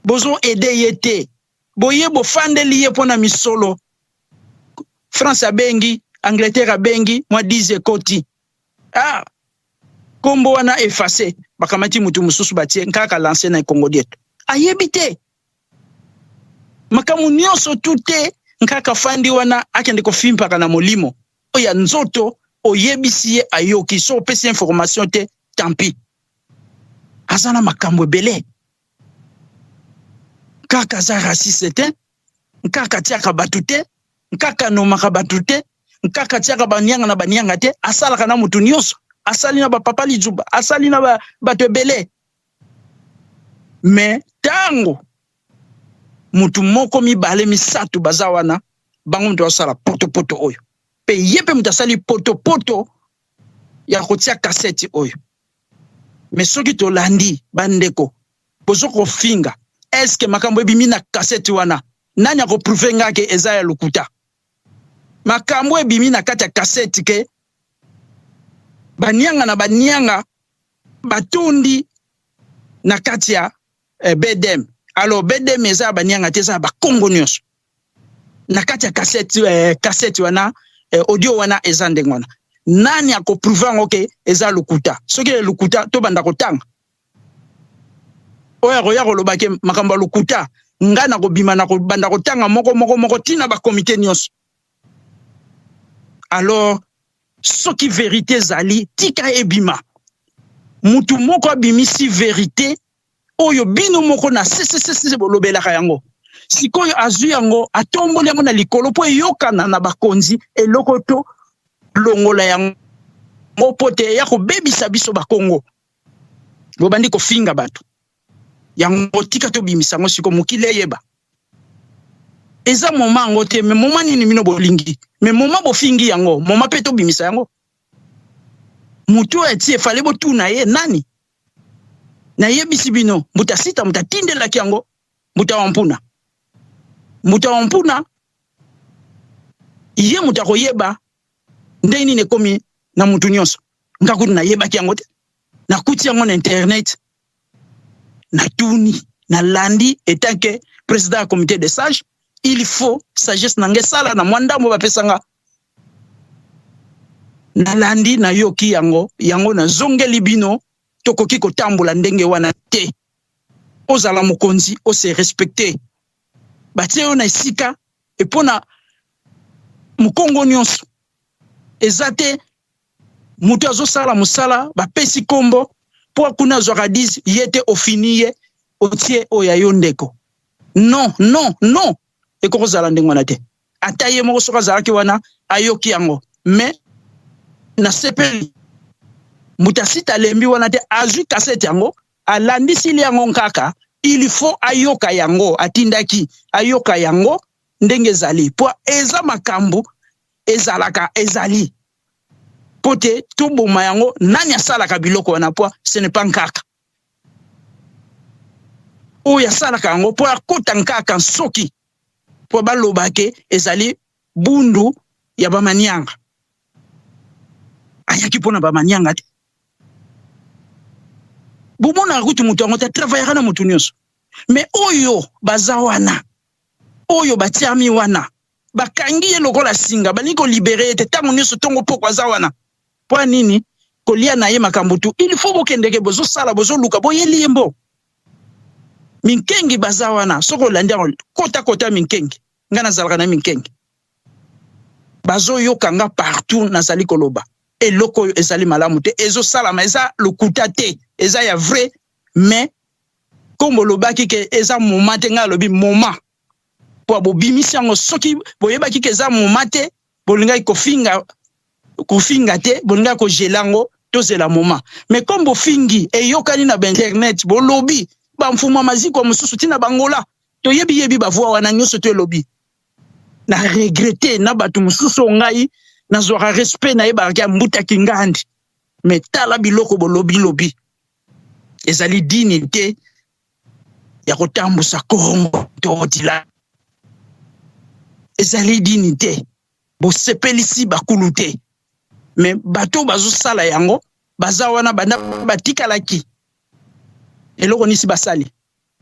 bozoede ye te, boye bofandeli ye mpo na misolo. France abengi, Angleterre abengi, mwa 10 ekoti, ah, kombo wana efface, bakamati mutu mosusu batie kaka lance na Kongo dieto. Ayebi te makambo nyonso tu te. Nkaka fandi wana, akende kofimpaka na molimo oyo ya nzoto. Oyebisi ye, ayoki. So opesi information te, tant pis. Aza na makambo ebele kaka. Aza raciste te, nkaka atiaka bato te, nkaka anomaka bato te, nkaka atiaka banianga na banianga te. Asalaka na motu nyonso, asali na bapapa Lijuba, asali na bato ebele. Me ntango motu moko, mibale, misato baza wana, bango moto asala potopoto oyo, mpe ye mpe moto asali potopoto ya kotia kaseti oyo. Me soki tolandi bandeko bozo kofinga, eske makambo ebimi na kaseti wana, nani akoprouve nga ke eza ya lokuta? Makambo ebimi na kati ya kaseti ke banianga na banianga batondi na kati ya BDM. Alors BDM eza ya banianga te, eza ya Bakongo nyonso. Na kati ya kaseti, kaseti wana, audio wana eza ndenge wana. Nani akoprouve yango ke eza lokuta? Soki lokuta, tobanda kotanga oyo akoya koloba ke makambo ya lokuta. Ngai nakobima na kobanda kotanga moko moko moko ntina bakomite nyonso. Alors soki vérité ezali, tika ebima. Mutu moko abimisi vérité oyo bino moko na ccccc bolobelaka yango. Sikoyo azwi yango, atomboli yango na likolo mpo eyokana na bakonzi. Eloko to longola yango mpo te ya kobebisa biso Bakongo. Bobandi kofinga bato yango, tika tobimisa yango sikoyo, mokili eyeba. Eza moma yango te, me moma nini bino bolingi? Me moma bofingi yango, moma mpe tobimisa yango. Motu oyo atie efale botuna ye nani. Nayebisi bino, mbuta sita moto atindelaki yango mbuta wa mpuna. Mbuta wa mpuna ye moto akoyeba ndenge nini ekomi na mutu nyonso. Nga kutu nayebaki yango te. Nakuti yango na internet, natuni, nalandi. Etant que président ya comité de sage, il faut sagesse na ngai esala na mwa ndambo bapesanga. Nalandi, nayoki yango, yango nazongeli bino. Tokoki kotambola ndenge wana te. Ozala mokonzi, ose respecte, batie yo na esika epona mokongo nyonso. Eza te moto azosala mosala, bapesi nkombo mpo kuna azwaka 10, ye te ofini ye, otie oyo ya yo ndeko. Non, non, non, ekoki kozala ndenge wana te. Ata ye moko soki azalaki wana, ayoki yango. Mais nasepeli, moto asita alembi wana te, azwi kasete yango, alandisili yango kaka. Il faut ayoka yango, atindaki ayoka yango ndenge ezali, mpo eza makambo ezalaka, ezali mpo te toboma yango. Nani asalaka biloko wana? Mpo ce n'est pas Nkaka oyo asalaka yango mpo akota Nkaka, soki mpo baloba ke ezali bundu ya bamanianga, ayaki mpona bamanianga te. Bomonaka kutu moto yango te, atravaillaka na motu nyonso. Mais oyo baza wana, oyo batiami wana, bakangi ye lokola singa, balingi kolibérer ye te. Ntango nyonso, ntongo poko, aza wana mpo nini? Kolia na ye makambo tu. Il faut bokendeke, bozosala, bozoluka, boyeli ye mbo minkengi baza wana. Soki olandi yango, kota kota minkengi, ngai nazalaka na minkengi, bazoyoka nga partout. Nazali koloba eloko oyo ezali malamu te, ezosalama, eza lokuta te, eza ya vrai. Mais kombo olobaki ke eza moment te, ngai alobi moment mpo bobimisi yango. Soki boyebaki ke eza moment te, bolingaki kofinga, kofinga te, bolingaki kogela yango, tozela moment. Mais comme bofingi, eyokani na bainternet, bolobi bamfuma maziko mosusu, ntina bangola toyebi yebi bavoi wana nyonso to elobi. Na regretter na bato mosusu oyo ngai nazwaka respect, nayebaka ya mbutaki ngandi. Mais tala biloko bolobi lobi, ezali dini te ya kotambusa Kongo totila, ezali dini te. Bosepelisi bakulu te. Mais bato bazosala yango baza wana, banda batikalaki eloko nisi basali.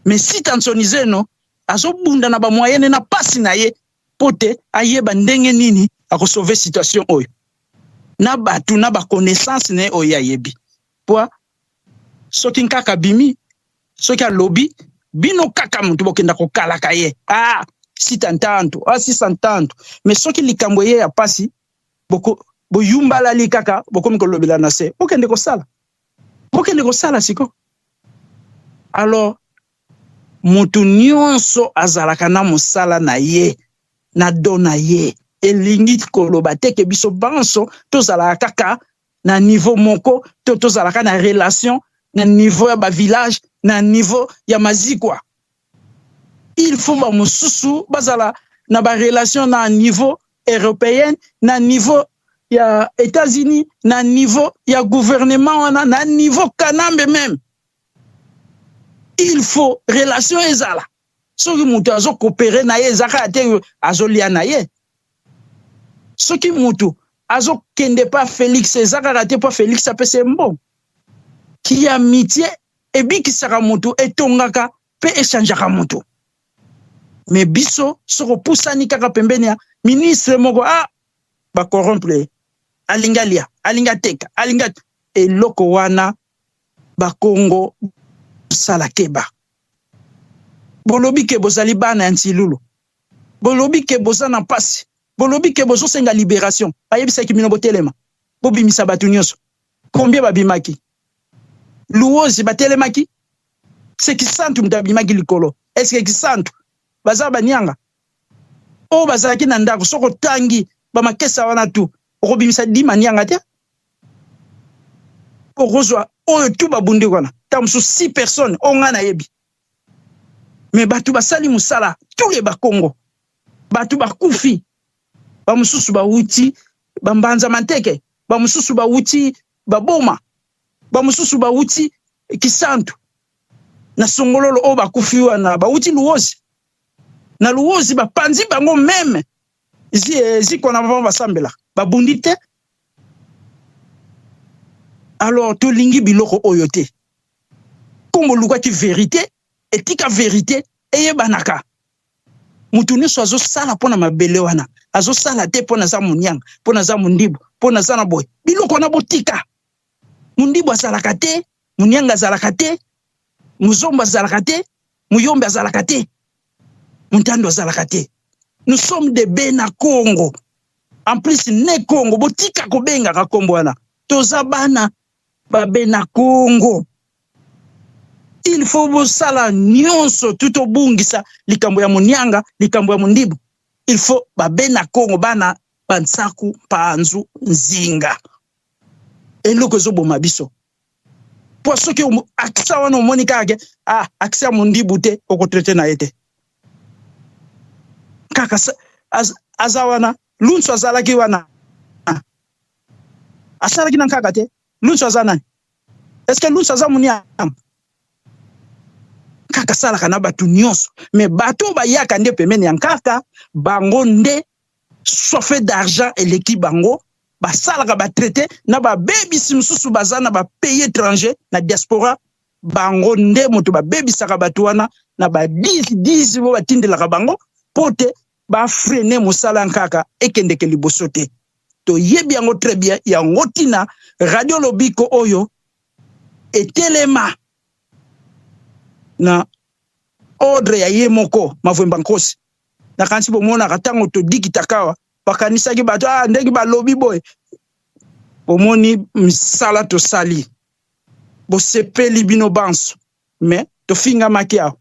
Mais Sita Nsoni Zeno azobunda na bamoyens na pasi na ye mpo te ayeba ndenge nini akosauver situation oyo na bato na baconnaissance na ye oyo ayebi. Po soki Nkaka bimi, soki alobi bino kaka motu bokenda kokalaka ye, ah, sita ntanto, ah, sisa ntanto. Mais soki likambo eye ya pasi, boyumbalali kaka, bokomi kolobela na se. Bokende kosala, bokende kosala siko. Alors motu nyonso azalaka na mosala na ye, na do na ye. Elingi koloba te ke biso banso tozalaka kaka na niveau moko to tozalaka na relation na niveau ya bavillage, na niveau ya mazikwa. Il faut bamosusu bazala na barelation na niveau européenne, na niveau ya États-Unis, na niveau ya gouvernement wana, na niveau Kanambe même. Il faut relation ezala. Soki moto azocoopérer na ye, eza kaka te azolia na ye. Soki moto azokende pa Félix, eza kaka te mpo Félix apesa ye mbongo. Ki amitié ebikisaka moto, etongaka mpe echangeaka moto. Mais biso, soki opusani kaka pembeni ya ministre moko, ah, bacorrompre ye, alingi alia, alingi ateka, alingi eloko wana. Bakongo, sala keba. Bolobi ke bozali bana ya Ntilulu, bolobi ke boza na mpasi, bolobi ke bozosenga libération. Bayebisaki bino botelema, bobimisa bato nyonso. Combien babimaki? Luozi batelemaki, se Kisantu moto abimaki likolo. Eske Kisantu baza banianga oyo bazalaki na ndako? Soki otangi bamakesa wana tu, okobimisa dima nianga te. Okozwa oyo tu babundi wana, ntango mosusu six personnes oyo ngai nayebi. Mais bato basali mosala, tous les Bakongo, bato bakufi, bamosusu bawuti bambanza manteke, bamosusu bawuti baboma, bamosusu bawuti Kisantu na Songololo. Oyo bakufi wana bawuti Luozi. Na Luozi bapanzi bango même zikwa na bango, basambela, babundi te. Alors tolingi biloko oyo te. Kongo olukaki verite, etika verite eyebanaka. Moto nyonso azosala mpo na mabele wana, azosala te mpo naza monianga, mpo naza mondibu, mpo naza na boye. Biloko wana botika. Mondibu azalaka te, monianga azalaka te, mozombo azalaka te, muyombe azalaka te, montando azalaka te. Nous sommes des Bena Congo. En plus ne Congo, botika kobengaka kombo wana. Toza bana ba Bena Congo. Il faut bosala nyonso tu tobungisa likambo ya monianga, likambo ya mondibu. Il faut ba Bena Congo, bana bansaku, mpanzu, nzinga. Eloko ezoboma biso. Po soki accent wana omoni kaka ke ah accent ya mondibu te, okotraite na ye te. Kaka aza wana, Lunsu azalaki wana. Asalaki na nkaka te. Lunsu aza nani? Est-ce que Lunsu aza munianga? Kaka asalaka na bato nyonso. Mais bato bayaka nde pembeni ya nkaka, bango nde soif d'argent eleki bango, basalaka ba traité na babebisi mosusu baza na ba pays étranger na diaspora, bango nde moto babebisaka bato wana na ba 10 10 bo batindelaka bango po te ba freiner mosala nkaka ekendeke liboso te. Toyebi yango très bien, yango tina Radio Lobiko oyo etelema na ordre ya ye moko Mavwemba Nkosi. Nakanisi bomonaka ntango todikitaka awa, bakanisaki bato ah, ndenge balobi boye. Bomoni misala tosali, bosepeli bino banso, mais tofingamaki awa.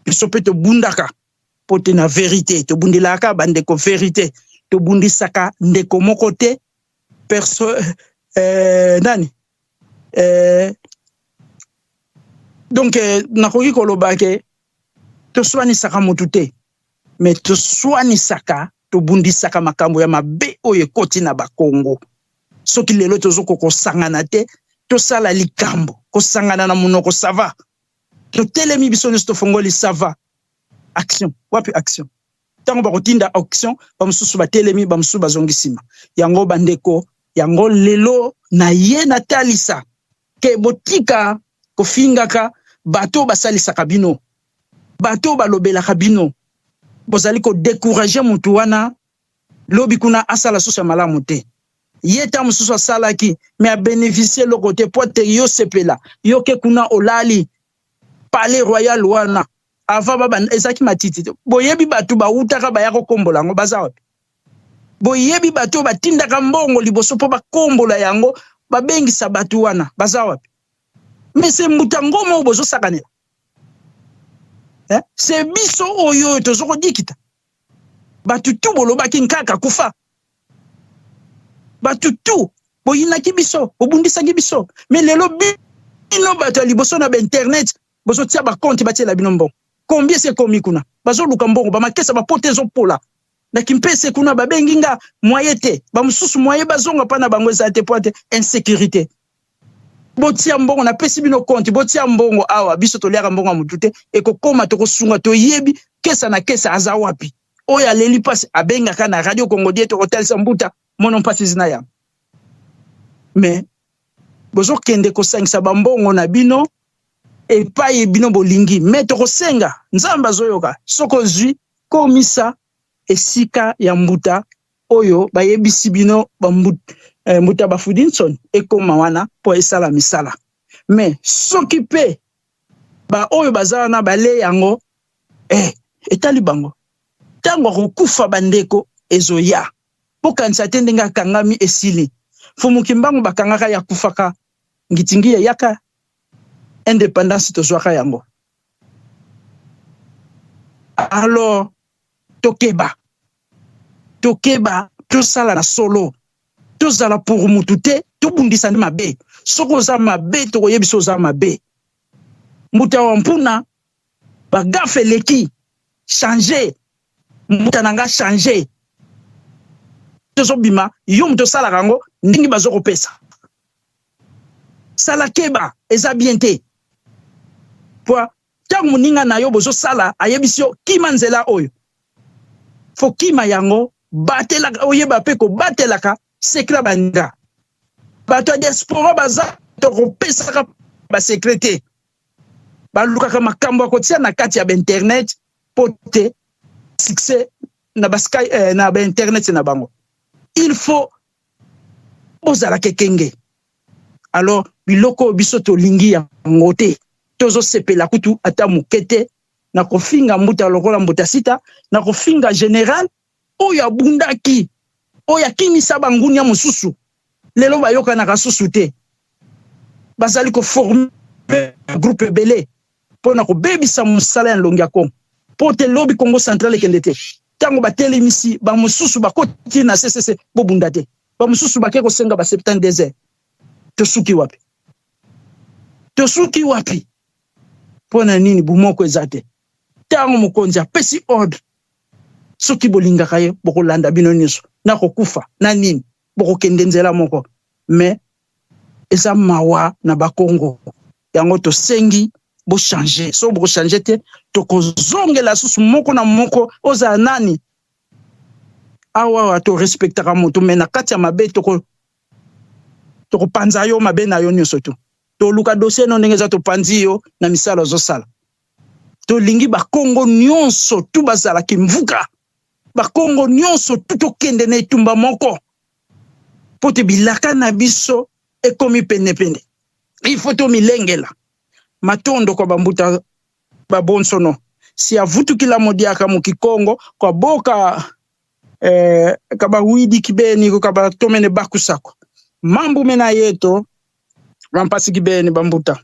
Biso mpe tobundaka po te na verite, tobundelaka bandeko verite, tobundisaka ndeko moko te perso nani donc nakoki koloba ke toswanisaka motu te, mais toswanisaka, tobundisaka makambo ya mabe oyo ekoti na bakongo. Soki lelo tozokoka kosangana te, tosala likambo, kosangana na monoko ça va, totelemi biso nyonso tofongoli ça va, action wapi action? Ntango bakotinda action, bamosusu batelemi, bamosusu bazongi nsima. Yango bandeko, yango lelo na ye natalisa ke botika kofingaka bato basalisaka bino, bato balobelaka bino, bozali kodécourager motu wana lobi kuna asala susu ya malamu te. Ye ta mosusu asalaki me abénéficie eloko te, po te yo sepela yo ke kuna olali palais royal wana avant baba ezalaki matiti te. Boyebi bato bawutaka baya kokombola yango baza wapi? Boyebi bato oyo batindaka mbongo liboso mpo bakombola yango, babengisa bato wana baza wapi? Mais se mbuta ngoma oyo bozosakanela eh? Se biso oyo oyo tozokodikita bato tu bolobaki nkaka kufa, bato tu boyinaki biso, bobundisaki biso, mais lelo bino bato ya liboso na ba internet bozotia ba compte batiela bino mbongo. Combien se komi kuna bazoluka mbongo, bamakesa bapote ezopola na kimpese kuna, babengi nga moye te, bamosusu moye bazonga mpa na bango eza te po te insécurité. Botia mbongo, napesi bino compte, botia mbongo awa, biso toliaka mbongo ya motu te, ekokoma tokosunga, toyebi kesa na kesa aza wapi. Oyo aleli mpasi abengaka na Radio Congo die, tokotalisa mbuta mono mpasi zina ya mais bozokende kosangisa bambongo na bino epai bino bolingi. Me tokosenga Nzambe azoyoka, soki ozwi komisa esika ya mbuta oyo bayebisi bino mbuta bafudinson ekoma wana po esala misala. Me soki pe ba oyo baza wana bale yango etali bango. Ntango akokufa bandeko ezoya, bokanisa te ndenge akangami esili. Mfumu Kimbangu bakangaka ya kufaka ngitingi ya yaka indépendance tozwaka yango. Alors tokeba, tokeba, tosala na solo, tozala pour mutu te, tobundisa nde mabe. Soki oza mabe tokoyebisa oza mabe. Mbuta wa mpuna bagafe eleki, changer mbuta na nga, changer tozobima yo moto osalaka yango ndenge bazokopesa sala keba, eza bien te. Po ntango moninga na yo bozosala ayebisi yo kima nzela oyo, fo kima yango, batelaka, oyeba mpe kobatelaka sekla baninga. Bato ya diaspora baza Tokopesaka basecret te. Balukaka makambo ya kotia na kati ya bainternet mpo te succès na ba sky na ba internet na bango. Il faut bozalaka ekenge. Alors biloko oyo biso tolingi yango te, tozosepela kutu ata moke te na kofinga mbuta lokola mbuta sita, na kofinga general oyo abundaki, oyo akimisa bangunia mosusu. Lelo bayokanaka susu te, bazali koforme groupe ebele mpo na kobebisa mosala ya nlongi ya Kongo, mpo te lobi Kongo central ekende te. Ntango batelemisi bamosusu bakoti na CCC, bobunda te, bamosusu bake kosenga ba 72 heures. Tosuki wapi? Tosuki wapi? Mpo na nini bomoko eza te? Ntango mokonzi apesi ordre, soki bolingaka ye bokolanda bino nyonso, na kokufa na nini bokokende nzela moko. Mais eza mawa na bakongo yango, tosengi bochange. Soki bokochange te, tokozongela susu moko na moko. Ozala nani awa awa, torespectaka moto, me na kati ya mabe tokopanza yo mabe na yo nyonso. Tu toluka dossier no ndenge eza, topanzi yo na misala ozosala. Tolingi bakongo nyonso tu bazalaki mvuka, bakongo nyonso tu tokende na etumba moko, mpo te bilaka na biso ekomi penepene. Il faut tomilengela. Matondo kwa bambuta babonsono si avutukila modiaka mukikongo kwa boka kabawidi kibeni ko kabatomene bakusako mambu mena yeto bampasi kibeni bambuta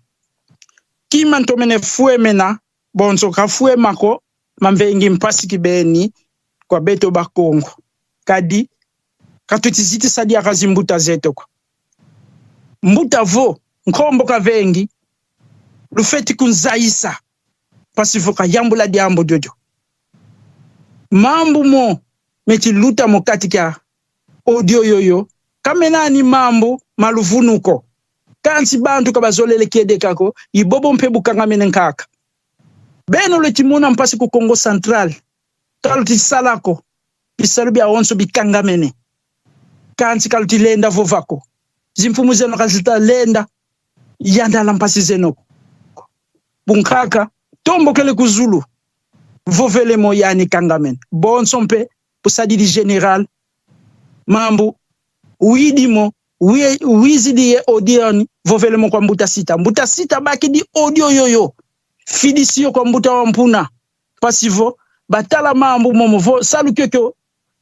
kima ntomene fuemena bonso kafuemako mamvengi mpasi kibeni kwa beto bakongo kadi katutizitisa zimbuta zeto kwa mbuta vo nkombo kavengi lufeti kunzaisa pasivo kayambula diambo diodio mambu mo metiluta mokati kya audio yoyo kamenani mambu maluvunuko kansi bantu kabazolele kiedekako ibobo mpe bukangamene nkaka beno letimona mpasi ku Kongo central kalu tisalako bisalu bya onso bikangamene kansi kalu tilenda vovako zimfumu zeno kazitalenda yandala mpasi zenoko bunkaka tombokele kuzulu vovele moyani kangamene bonso mpe busadidi general mambu widimo wizidi ye audio vovele mo kwa mbuta sita mbuta sita bakidi audio yoyo fidisiyo kwa mbuta wa mpuna pasivo batala mambu momo vo salu kyokyo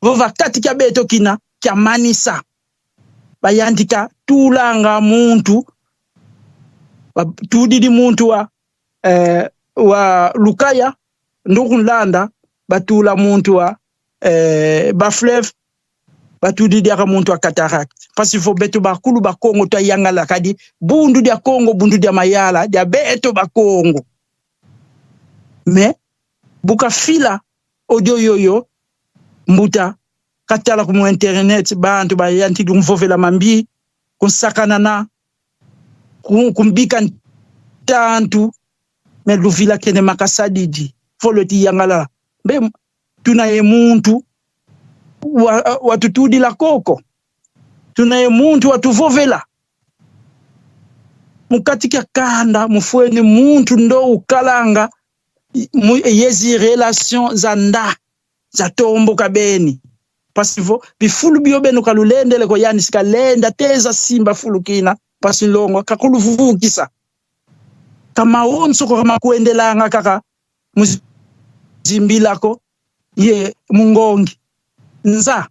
vo vakati kya beto kina kya manisa bayandika tulanga muntu tudidi muntu wa wa lukaya ndukunlanda batula muntu wa bafleuve batudidiaka muntu wa cataracte pasivo beto bakulu bakongo twayangala kadi bundu dia Kongo bundu dia mayala dia beto bakongo me bukafila audio yoyo mbuta katala ku internet bantu bayantiki kumvovela mambi kunsakanana kumbika ntantu me luvila kene makasadidi folo ti yangala mbe tuna ye muntu watutudila koko tuna ye muntu watuvovela mukati kya kanda mufweni muntu ndo ukalanga yezi relation za nda za tomboka beni pasivo bifulu bio beno kalulendele ko yani sikalenda teza simba fulukina pasi longo kakuluvukisa kama onso ko kama kuendelanga kaka muzimbilako ye mungongi nza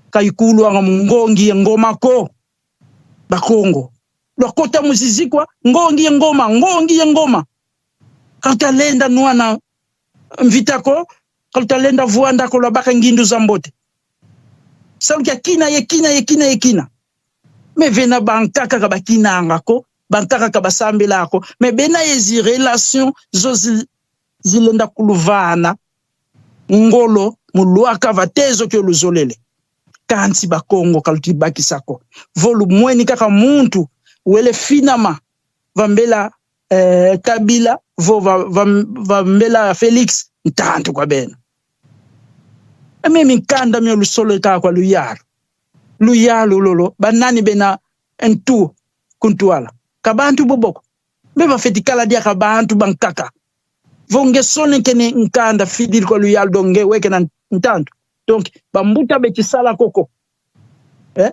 kaikulu anga mungongi ye ngoma ko bakongo lwakota muzizikwa ngongi ye ngoma ngongi ye ngoma kalutalenda nwana mvitako kalutalenda vuandako lwabaka ngindu za mbote saluki akina ye kina ye kina ye kina me vena bankaka ka bakinangako bankaka ka basambelako me bena ezi relation zo zilenda kuluvana ngolo mulwaka vatezo kyo luzolele kanti bakongo kaluti bakisako volu mweni kaka muntu wele finama vambela Kabila vo vambela Felix ntantu kwa bena eme minkanda mio lusolo ekaka kwa luyalu luyalu lolo banani bena ntu kuntuala. Ka bantu boboko mbe bafeti kala diaka bantu bankaka vonge sone kene nkanda fidil ko luyal do nge weke na ntantu. Donc bambuta beti sala koko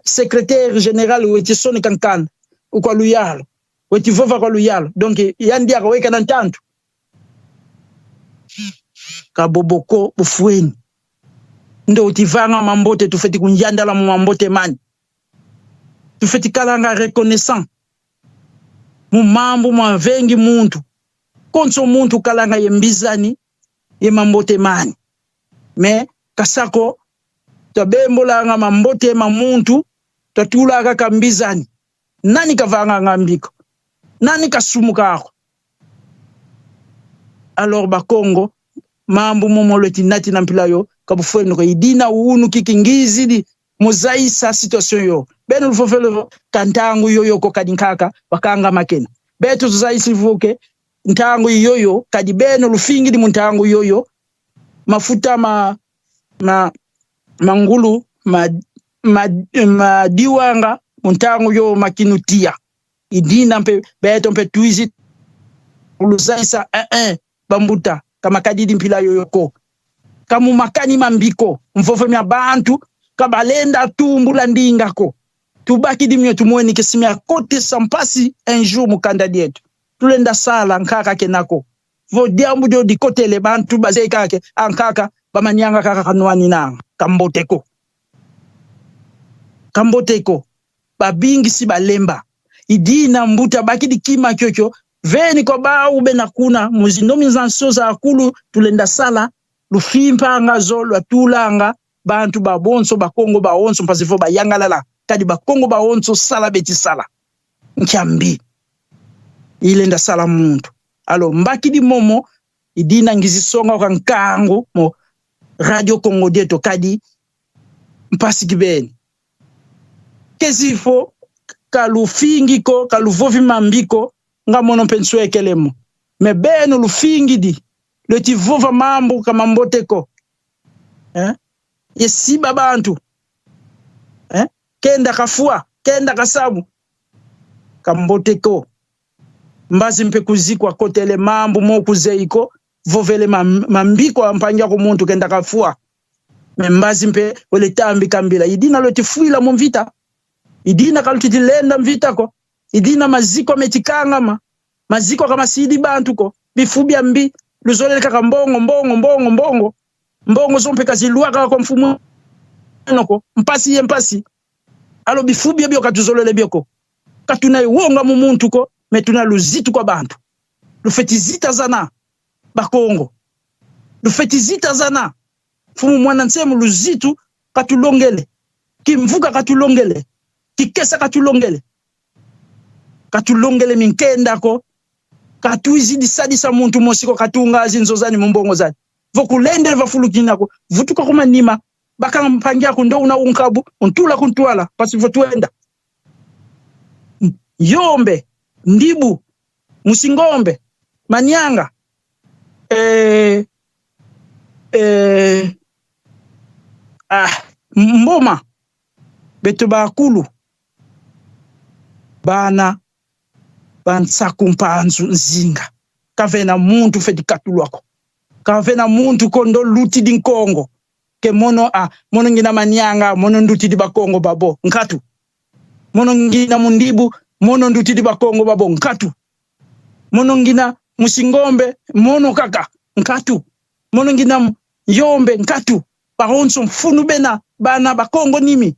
secrétaire général weti sone kankanda ukwa luyalo weti vova kwa luyalo donc yandiaka weke na ntantu kaboboko bufueni ndo utivanga mambote tufeti kunjandala mu mambote mani tufeti kalanga reconnaissant mu mambo mwa vengi muntu konso muntu kalanga ye mbizani ye mambote mani me kasako twabembolanga mambote ma muntu twatulaka kambizani nani kavanga ngambiko nani kasumukako alors bakongo mambo momoleti nati na mpila yo kabufwenu ko idina unu kiki ngizidi mozaisa situation yo beno lufofelo kantangu yoyo ko kadi nkaka bakanga makena beto tuzaisi vuke ntangu yoyo kadi beno lufingidi muntangu yoyo mafuta ma ma mangulu ma ma ma diwang muntangu yo makinutia idina mpe beto mpe tuizi luzaisa 1 bambuta kama kadidi mpila yoyoko kamu makani mambiko mfofo mya bantu kabalenda tumbula ndingako tubaki dimio tumweni kesimya kote sampasi un jour mukanda dietu tulenda sala nkaka kenako vo diambu dio dikotele bantu bazei kake ankaka bamanyanga kaka kanwani nanga kamboteko kamboteko babingisi balemba idina mbuta baki dikima kyokyo veni kwa baube na kuna muzindomi nsanso za akulu tulenda sala lufimpanga zo lwatulanga bantu babonso bakongo baonso mpasifo bayangalala kadi bakongo baonso sala beti sala nkyambi ilenda sala muntu alo mbakidi momo idina ngizisonga kwa nkangu mo radio Congo dieto kadi mpasi kibeni kezifo kalufingiko kaluvovi mambiko nga mono mpe nswekelemo me beno lufingidi lwetivova mambu kamamboteko yesiba bantu kenda kafua kenda kasabu kamboteko mbazi mpe kuzikwa kotele mambu mokuzeiko vovele mambiko ampangia ku muntu kenda kafua me mbazi mpe wele tambi kambila idina lwetifwila mu mvita idina kalutitilenda mvita ko idina maziko ametikangama maziko kama sidi bantu ko bifubya mbi luzolele kaka mbongo mbongo mbongo mbongo mbongo zo mpe kazilwaka kwa mfumu noko mpasi ye mpasi alo bifubya bio katuzolele bioko katuna iwonga mu muntu ko me tuna luzitu kwa bantu lufetizita zana bakongo lufetizita zana mfumu mwana nsemu luzitu katulongele kimvuka katulongele kikesa katulongele katulongele minkendako katuizidi sadisa muntu mosiko katunga zinzozani mumbongo zani vokulendele vafulukinako vutuka kumanima bakampangiako ndo una unkabu untula kuntwala pasi votuenda yombe ndibu musingombe manyanga mboma beto bakulu bana bansaku mpanzu nzinga kavena muntu feti katulwako kavena muntu kondo luti di nkongo ke mono a mono ngina manyanga mono nduti di bakongo babo nkatu mono ngina mundibu mono nduti di bakongo babo nkatu mono ngina musingombe mono kaka nkatu mono ngina yombe nkatu baronso mfunu bena bana bakongo nimi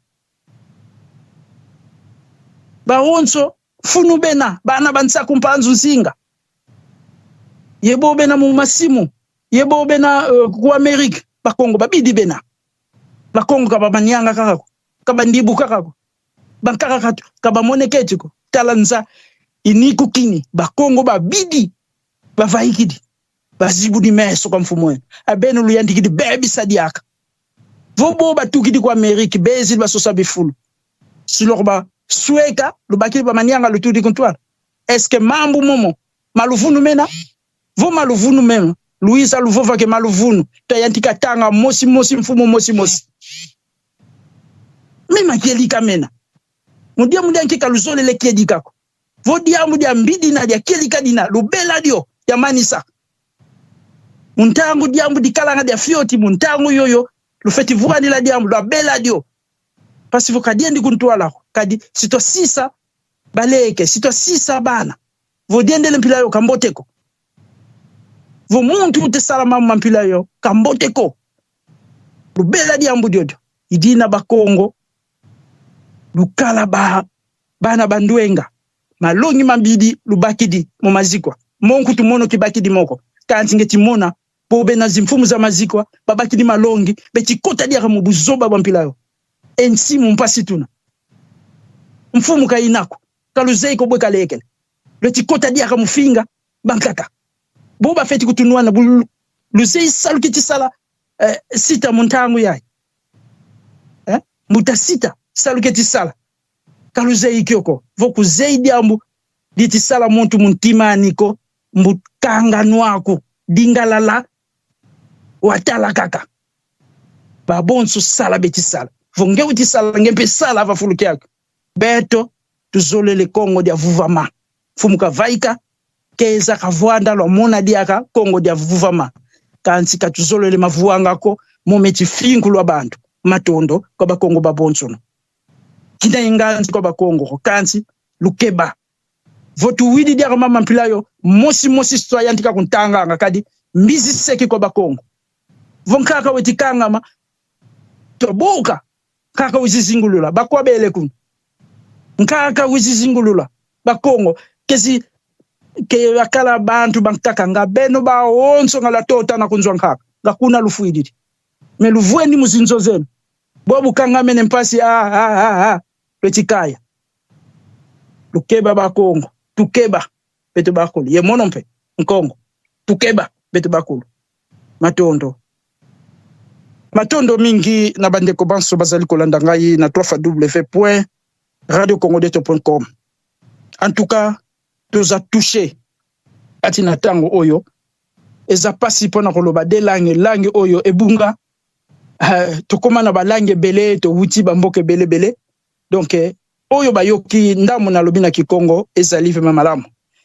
baronso funu bena bana bansaku mpanzu nzinga yebo bena mu masimu yebo bena ku Amerique bakongo babidi bena bakongo kaba banyanga kaka kaba ndibu kaka bankaka katu kaba moneketi ko tala nza iniku kini bakongo babidi bavaikidi bazibudi meso kwa mfumu wenu abenu luyandikidi bebi sadiaka vobo batukidi ku Amerique bezi basosa bifulu siloko ba sweka lubakili bamanyanga lutudi kuntwala eske mambu momo maluvunu mena vo maluvunu mema luisa luvova ke maluvunu tayantika tanga mosi mosi mfumu mosi mosi mema kielika mena mudia mudia nkika luzolele kiedikako Vo diambu dia mbidina dia kelika dina lubela dio dia manisa. Muntangu diambu dikalanga dia fioti muntangu yoyo lufeti vuandila diambu lua bela dio. Pasi vo kadiendi kuntualako kadi sitosisa baleke sitosisa bana vodiendele mpila yo kamboteko. Vo muntu utesala mamu mpila yo kamboteko. Lubela diambu diodio idina bakongo lukala ba bana bandwenga malongi mabidi lubakidi mu mazikwa monku tumono kibakidi moko kanti nge timona bobe na zimfumu za mazikwa babakidi malongi betikota diaka mu buzoba bwa mpila yo ensimu mpasi tuna mfumu kainako kaluzei kobweka lekele betikota diaka mufinga bankaka bo bafeti kutunwana luzei saluki tisala sita muntangu yai mbuta sita saluki tisala kaluzei kyoko vokuzei diambu ditisala muntu muntima aniko mbukanga nwaku dingalala watala kaka babonso sala betisala vonge utisala ngempe sala vafuluki yako beto tuzolele Kongo dia vuvama fumuka vaika keza kavwanda lwa mona diaka Kongo dia vuvama kansi katuzolele mavuangako mometi finku lwa bantu matondo kwa bakongo babonsono kina inganzi kwa bakongo kansi lukeba votu widi diaka mama mpilayo mosi mosi citoyen tika kuntanganga kadi mbizi seki kwa bakongo vonkaka wetikangama tobuka kaka wizizingulula bakwabele kuno nkaka wizizingulula bakongo kesi ke bakala bantu bankaka nga beno baonso nga latota na kunzwa nkaka ngakuna lufuididi me luvwendi muzinzo zenu bo bukangamene mpasi a a a a lwetikaya lukeba bakongo tukeba beto bakulu ye mono mpe nkongo tukeba beto bakulu matondo matondo mingi na bandeko banso bazali kolanda ngai na www.radiocongodeto.com. En tout cas toza touché kati na ntango oyo eza pasi mpona koloba de langue langue oyo ebunga. Tokóma na balangue ebele, towuti bamboka ebele ebele, donc oyo bayoki ndambo nalobi na kikongo ezali vraiment malamu,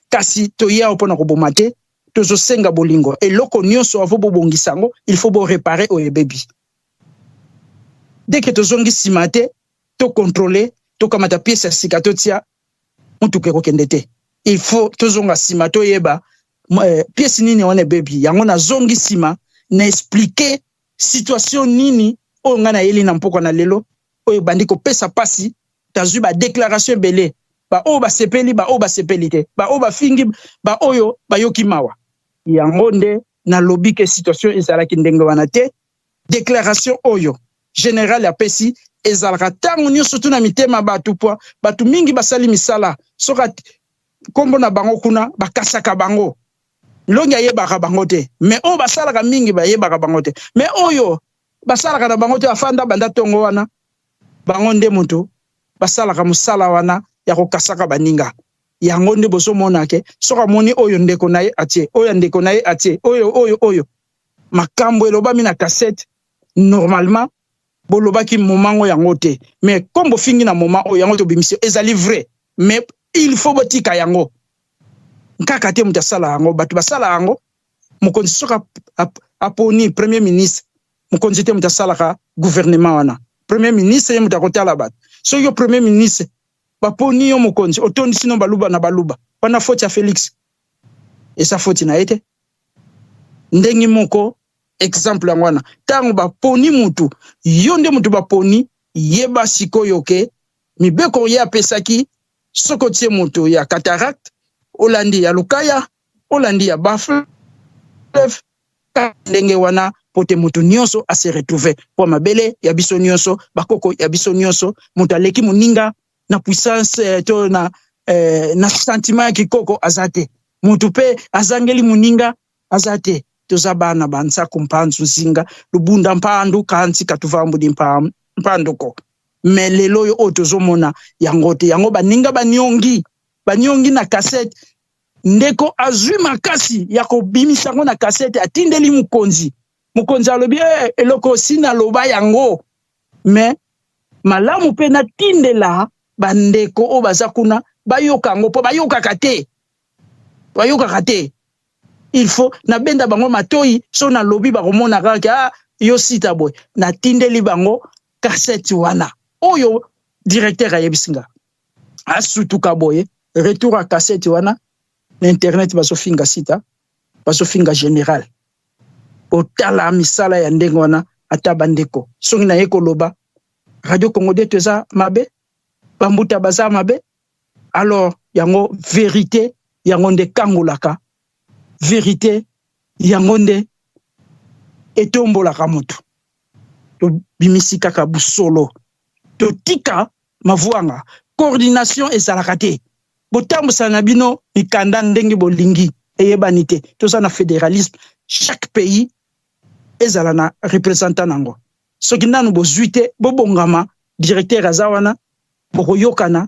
kasi toya mpona koboma te, tozosenga bolingo. Eloko nyonso avo bobongisa yango, il faut boréparer oyo ebebi. Dès que tozongi nsima te, tocontrôler, tokamata pièce ya sika totia, motuka ekokende te. Il faut tozonga nsima, toyeba pièce nini wana ebebi. Yango nazongi nsima na expliquer situation nini oyo ngai nayeli na mpokwa na lelo oyo ebandi kopesa mpasi. Tazwi badéclaration ebele, baoyo basepeli, baoyo basepeli te, baoyo bafingi, baoyo bayoki mawa. Yango nde nalobi ke situation ezalaki ndenge wana te. Déclaration oyo général apesi ezalaka ntango nyonso tuna mitema bato, po bato mingi basali misala, soki nkombo na bango kuna bakasaka bango, longi ayebaka bango te, mais oyo basalaka mingi bayebaka bango te, mais oyo basalaka na bango te, afanda banda ntongo wana, bango nde moto basalaka mosala wana ya kokasaka baninga. Yango nde bozomona ke soki amoni oyo ndeko na ye atie, oyo ndeko na ye atie, oyo oyo oyo makambo elobami na cassette, normalement bolobaki moment yango te, mais comme bofingi na moment oyo yango tobimisi, ezali vrai, mais il faut botika yango kaka te. Moto asala yango, bato basala yango. Mokonzi soki aponi premier ministre, mokonzi te moto asalaka gouvernement wana, premier ministre ye moto akotala bato. Soki yo premier ministre baponi yo mokonzi, otondisi no baluba na baluba wana, faute ya Félix eza faute na ye te. Ndenge moko exemple yango wana, ntango baponi mutu, yo nde mutu baponi, yeba sikoyo ke mibeko ye apesaki, soki otie moto ya cataracte, olandi ya lukaya, olandi ya bafleuve, ndenge wana po te moto nyonso ase retrouve, mpo mabele ya biso nyonso, bakoko ya biso nyonso, moto aleki moninga na puissance to na sentiment ya kikoko aza te, moto mpe azangeli moninga aza te. Toza bana bansaku mpanzu nzinga lubunda mpandu kanti katuvambudi mpanduko. Mais lelo oyo oyo tozomona yango te, yango baninga baniongi baniongi na cassette. Ndeko azwi makasi ya kobimisa yango na cassette, atindeli mokonzi, mokonzi alobi eloko si naloba yango, mais malamu mpe natindela bandeko oyo baza kuna. bayoka yango mpo bayokaka te, bayokaka te. Il faut nabenda bango matoi, so nalobi bakomona kaka ah, yo sita boye. Natindeli bango cassette wana oyo directeur ayebisi nga asutuka boye, retour ya cassette wana na internet, bazofinga sita, bazofinga général. Otala misala ya ndenge wana. Ata bandeko, soki naye koloba Radio Congo Dieto eza mabe, bambuta baza mabe. Alors yango vérité, yango nde kangolaka vérité, yango nde etombolaka motu. Tobimisi kaka busolo, totika mavwanga. Coordination ezalaka te, botambusana na bino mikanda ndenge bolingi, eyebani te. Toza na fédéralisme, chaque pays ezala na représentant nango. Soki nanu bozwi te, bobongama, directeur aza wana, bokoyokana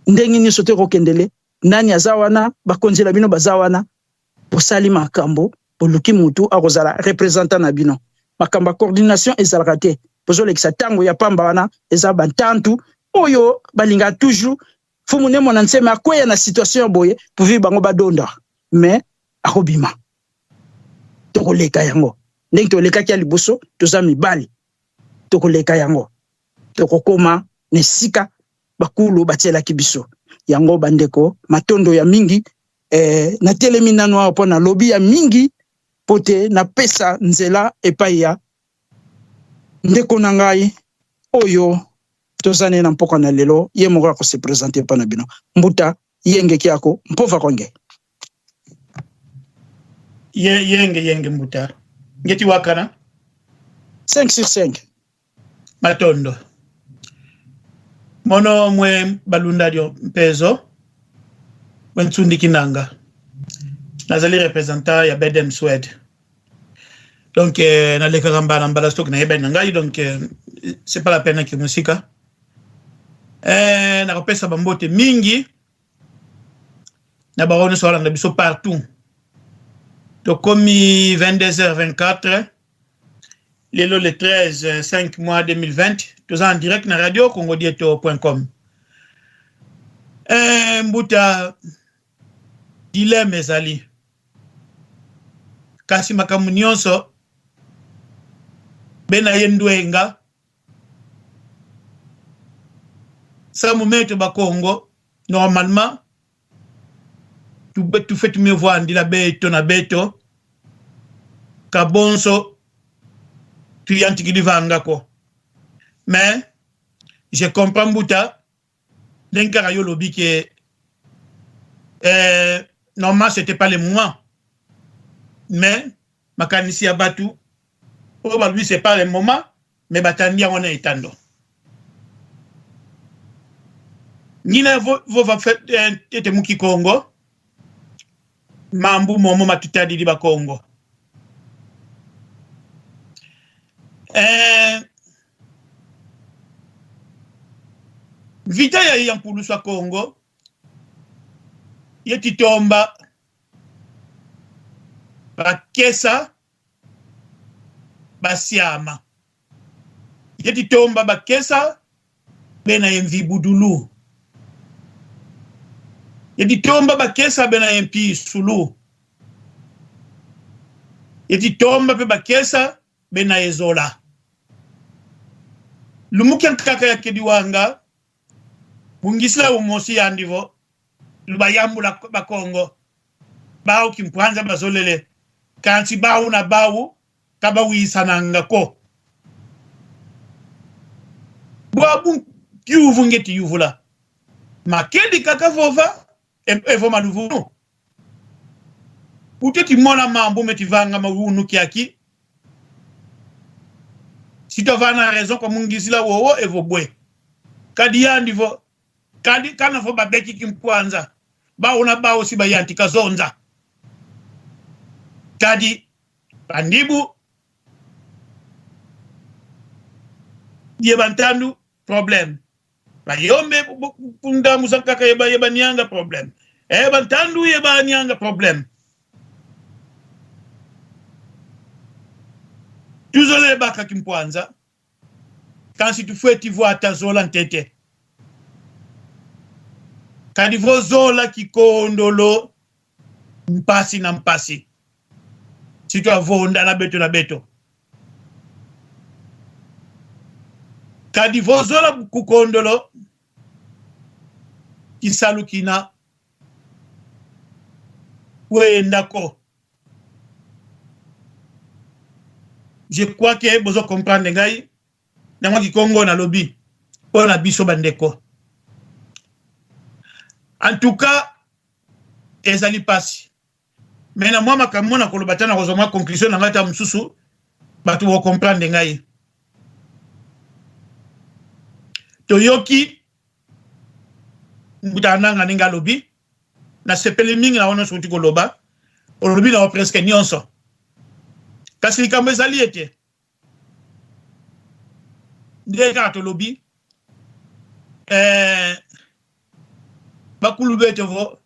ndenge nyonso te. Kokendele nani aza wana, bakonzi na bino baza wana, bosali makambo, boluki mutu akozala représentant na bino. Makambo ya coordination ezalaka te, bozolekisa ntango ya pamba. Wana eza bantantu oyo balingaka toujours Fumu Ne Muanda Nsemi akweya na situation ya boye pourvu bango badonda, mais akobima. Tokoleka yango ndenge tolekaki ya liboso. Toza mibali, tokoleka yango, tokokoma na esika bakulu batielaki biso yango. Bandeko, matondo ya mingi. Natelemi nanu awa mpo nalobi ya mingi, mpo te napesa nzela epai ya ndeko na ngai oyo toza ne na mpoka na lelo, ye moko akose présenter mpa na bino. Mbuta yenge kiako mpova konge. Ye, yenge yenge mbuta ngeti wakana. 5 sur 5. Matondo mono mwe balunda dio mpezo mwe ntsundi kinanga, nazali représentant ya BDM Suède. Donc nalekaka mbala mbala soki nayebani na ngai, donc c'est pas la peine ke mosika. Nakopesa bambote mingi na bango nyonso balanda biso partout. Tokomi 22h24 lelo, le 13 5 mois 2020, toza en direct na radio congodieto.com. Mbuta, dilemme ezali, kasi makambo nyonso bena ye ndwenga samu meto bakongo. Normalement tufe tumevwandila beto na beto kabonso tuyantikilivangako, mais je comprends mbuta ndenge kaka yo lobi ke normalement c'était pas le moment, mais makanisi ya bato oyo balobi c'est pas le moment, mais batandi yango na etando ngina vova ete muki Kongo mambu momo matutadili bakongo. Vita ya ya mpulusu ya Kongo ye titomba bakesa basiama, ye titomba bakesa bena ye mvibudulu, ye titomba bakesa bena ye mpisulu, ye titomba mpe bakesa bena ye zola lumukia nkaka ya kediwanga bungisila umosi yandivo lubayambula bakongo bawu kimpwanza bazolele kanti bawu na bawu kabawisanangako bwabu yuvu ngeti yuvula makedi kaka vova evo maluvunu ute timona mambu metivanga mawunu kiaki si tova na raison kwa mungisila wowo evo bwe kadi yandi vo kadi kana vo babeki kimpwanza bawu na bawu si bayanti kazonza kadi bandibu ye bantandu problème bayombe kundamusa kaka yeba yeba nianga problème bantandu yeba nianga problème tuzolele baka kimpwanza kasi tufwe tivwata zola ntete. Kadi vozola kikondolo mpasi na mpasi. Situ avonda na beto na beto. Kadi vozola kukondolo kisalukina wendako. Je crois que bozo comprendre ngai na mwa kikongo nalobi mpo na biso bandeko. En tout cas ezali pasi mais na mwa makambo na koloba ta na kozwa mwa conclusion na ngai ta mosusu bato bocomprendre ngai. Toyoki mbuta nanga ndenge alobi, nasepeli mingi na wana nyonso koloba, olobi na presque nyonso, kasi likambo ezali ete nde kaka tolobi bakulu beto vo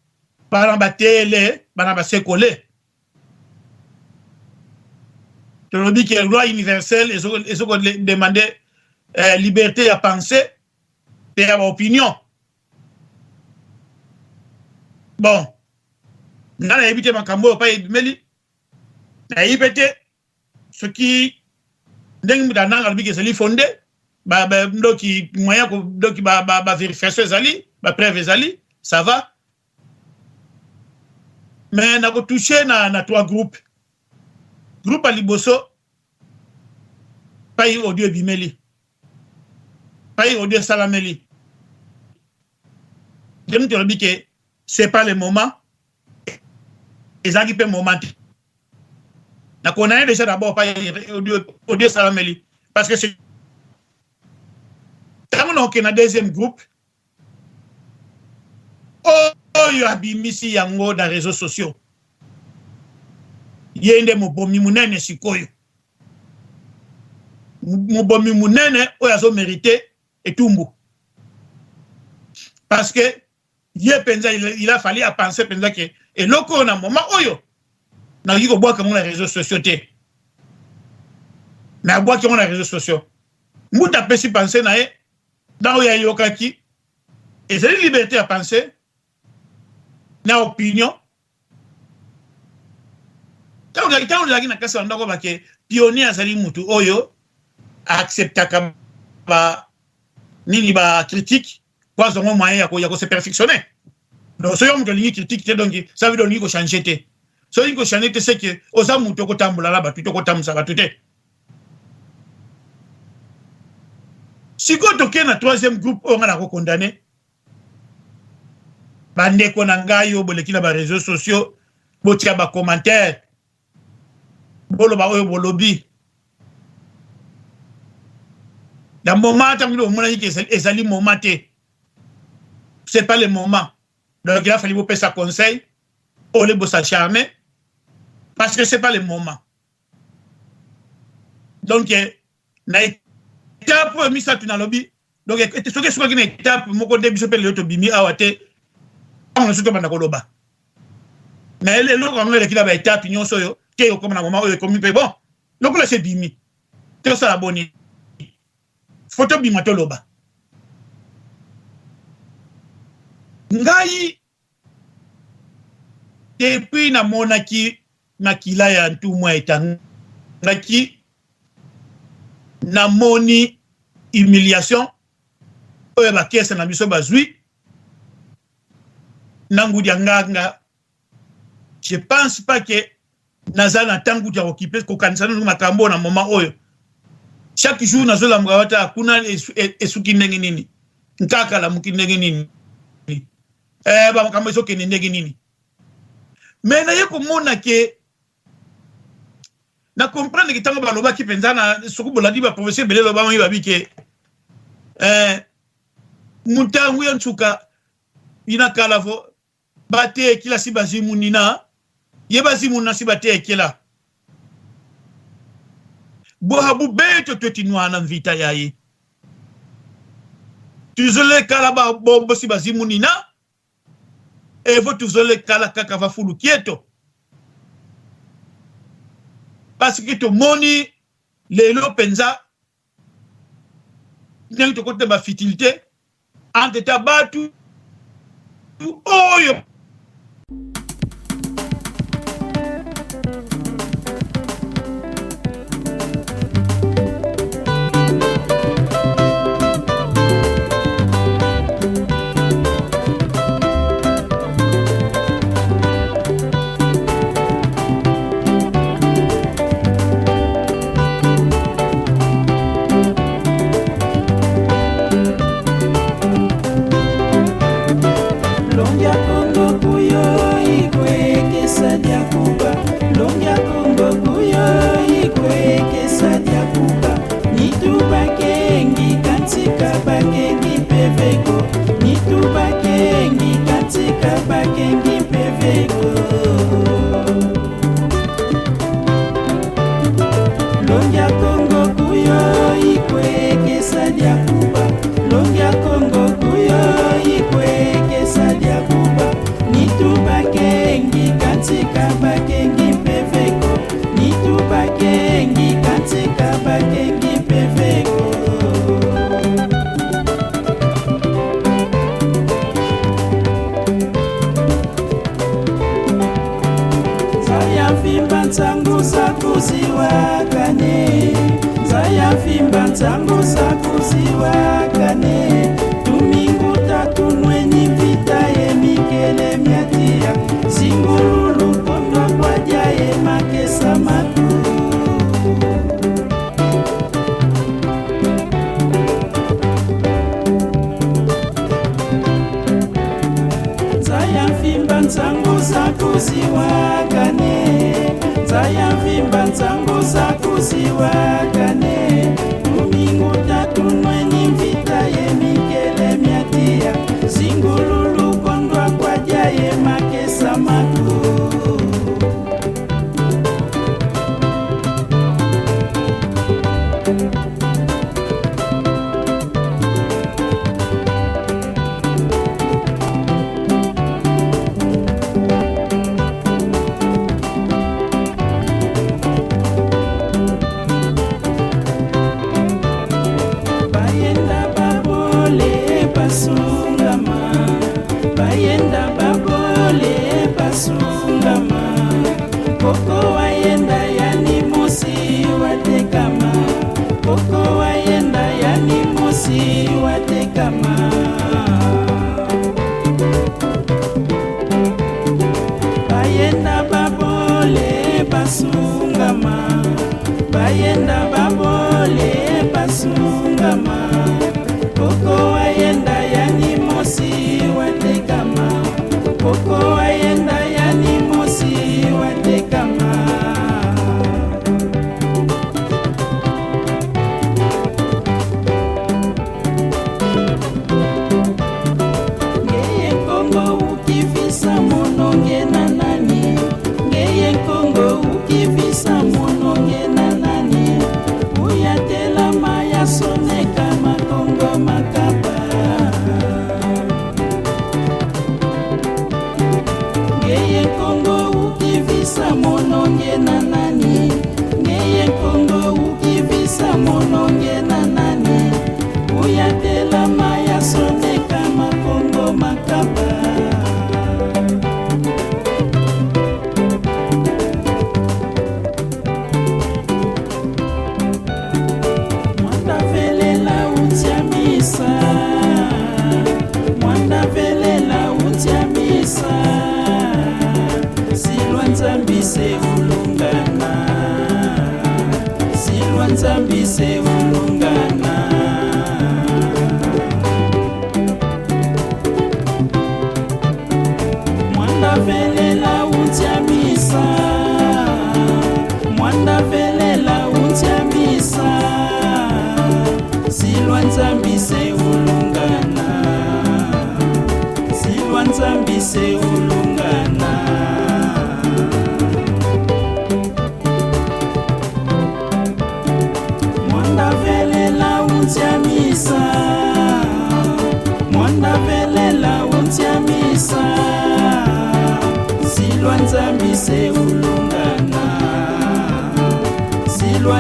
bana batele bana basekole, tolobi ke loi universelle ezoko demander liberté ya pensée pe ya baopinion. Bon, nga nayebi te makambo oyo pa ebimeli, nayebi pe te soki ndenge moto ananga alobi ke ezali fondé, ndoki moyen ndoki ba vérification ezali, ba preuve ezali, ça va. Mais nakotouche na trois groupes. Groupe ya liboso, pai audio ebimeli, pai audio esalameli, ndenge tolobi ke c'est pas le moment, ezalaki mpe moment te. Nakona ye déjà d'abord pai audio esalameli, parce que c'est ntango naokende na deuxième groupe oyo abimisi yango na réseaux sociaux, ye nde mobomi monene. Sikoyo mobomi monene oyo azomérite etumbu, parce que ye mpenza il a fallu apense mpenza ke eloko oyo na moment oyo nakoki kobwaka yango na réseaux sociaux te, mais abwaki yango na réseaux sociaux. Mbuta apesi pensée na ye na oyo ayokaki, ezali liberté ya pensée na opinion. Ntango ozalaki na kasi ya ndako bake pionnier azali mutu oyo acceptaka ba nini, ba critique, po azwango moyen ya kose perfectionner. Donc soki yo moto olingi critique te, donc ça veut dire olingi kochange te. Soki olingi kochange te, c'est que oza motu okotambola na bato te, okotambusa bato te. Sikoyo tokei na troisième groupe oyo nga nakokondane. Bandeko na ngai oyo boleki na baréseaux sociaux, botia bacommentaire, boloba oyo bolobi na moment ntango bino bomonaki ke ezali moment te, c'est pas le moment. Donc il a fallu bopesa conseil ole bosacharner, parce que c'est pas le moment. Donc na étape oyo misato nalobi, donc soki esukaki na étape moko nde biso mpe lelo tobimi awa te, ntango nyonso tobanda koloba na eloko yango eleki na baétape nyonso oyo te, okoma na moment oyo ekomi mpe bon, lokola esi ebimi, tosala boni? Fo tobima toloba. Ngai depuis namonaki makila ya ntumwa etangaki, namoni humiliation oyo bakese na biso bazwi na ngudi ya nganga, je pense pas que naza na ntango ya kokipe kokanisa nanu makambo na moment oyo. Chaque jour nazolamuka wata kuna esuki ndenge nini, nkaka lamuki ndenge nini, bamakambo ezokende ndenge nini. Mais naye komona ke na comprendre ke ntango balobaki mpenza na soki bolandi baprofesseur ebele lobamaki babi ke mutangu ya nsuka ina kala vo bateekila si bazwi munina ye bazwi munina si bateekela boha bubeto twetinwana mvita yaye tuzolekala babombo si bazwi munina evo tuzolekala kaka vafulu kieto, parce que tomoni lelo mpenza ndenge tokoti na bafutilité entre ta batu. Oyo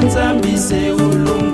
Nzambi se ulungana.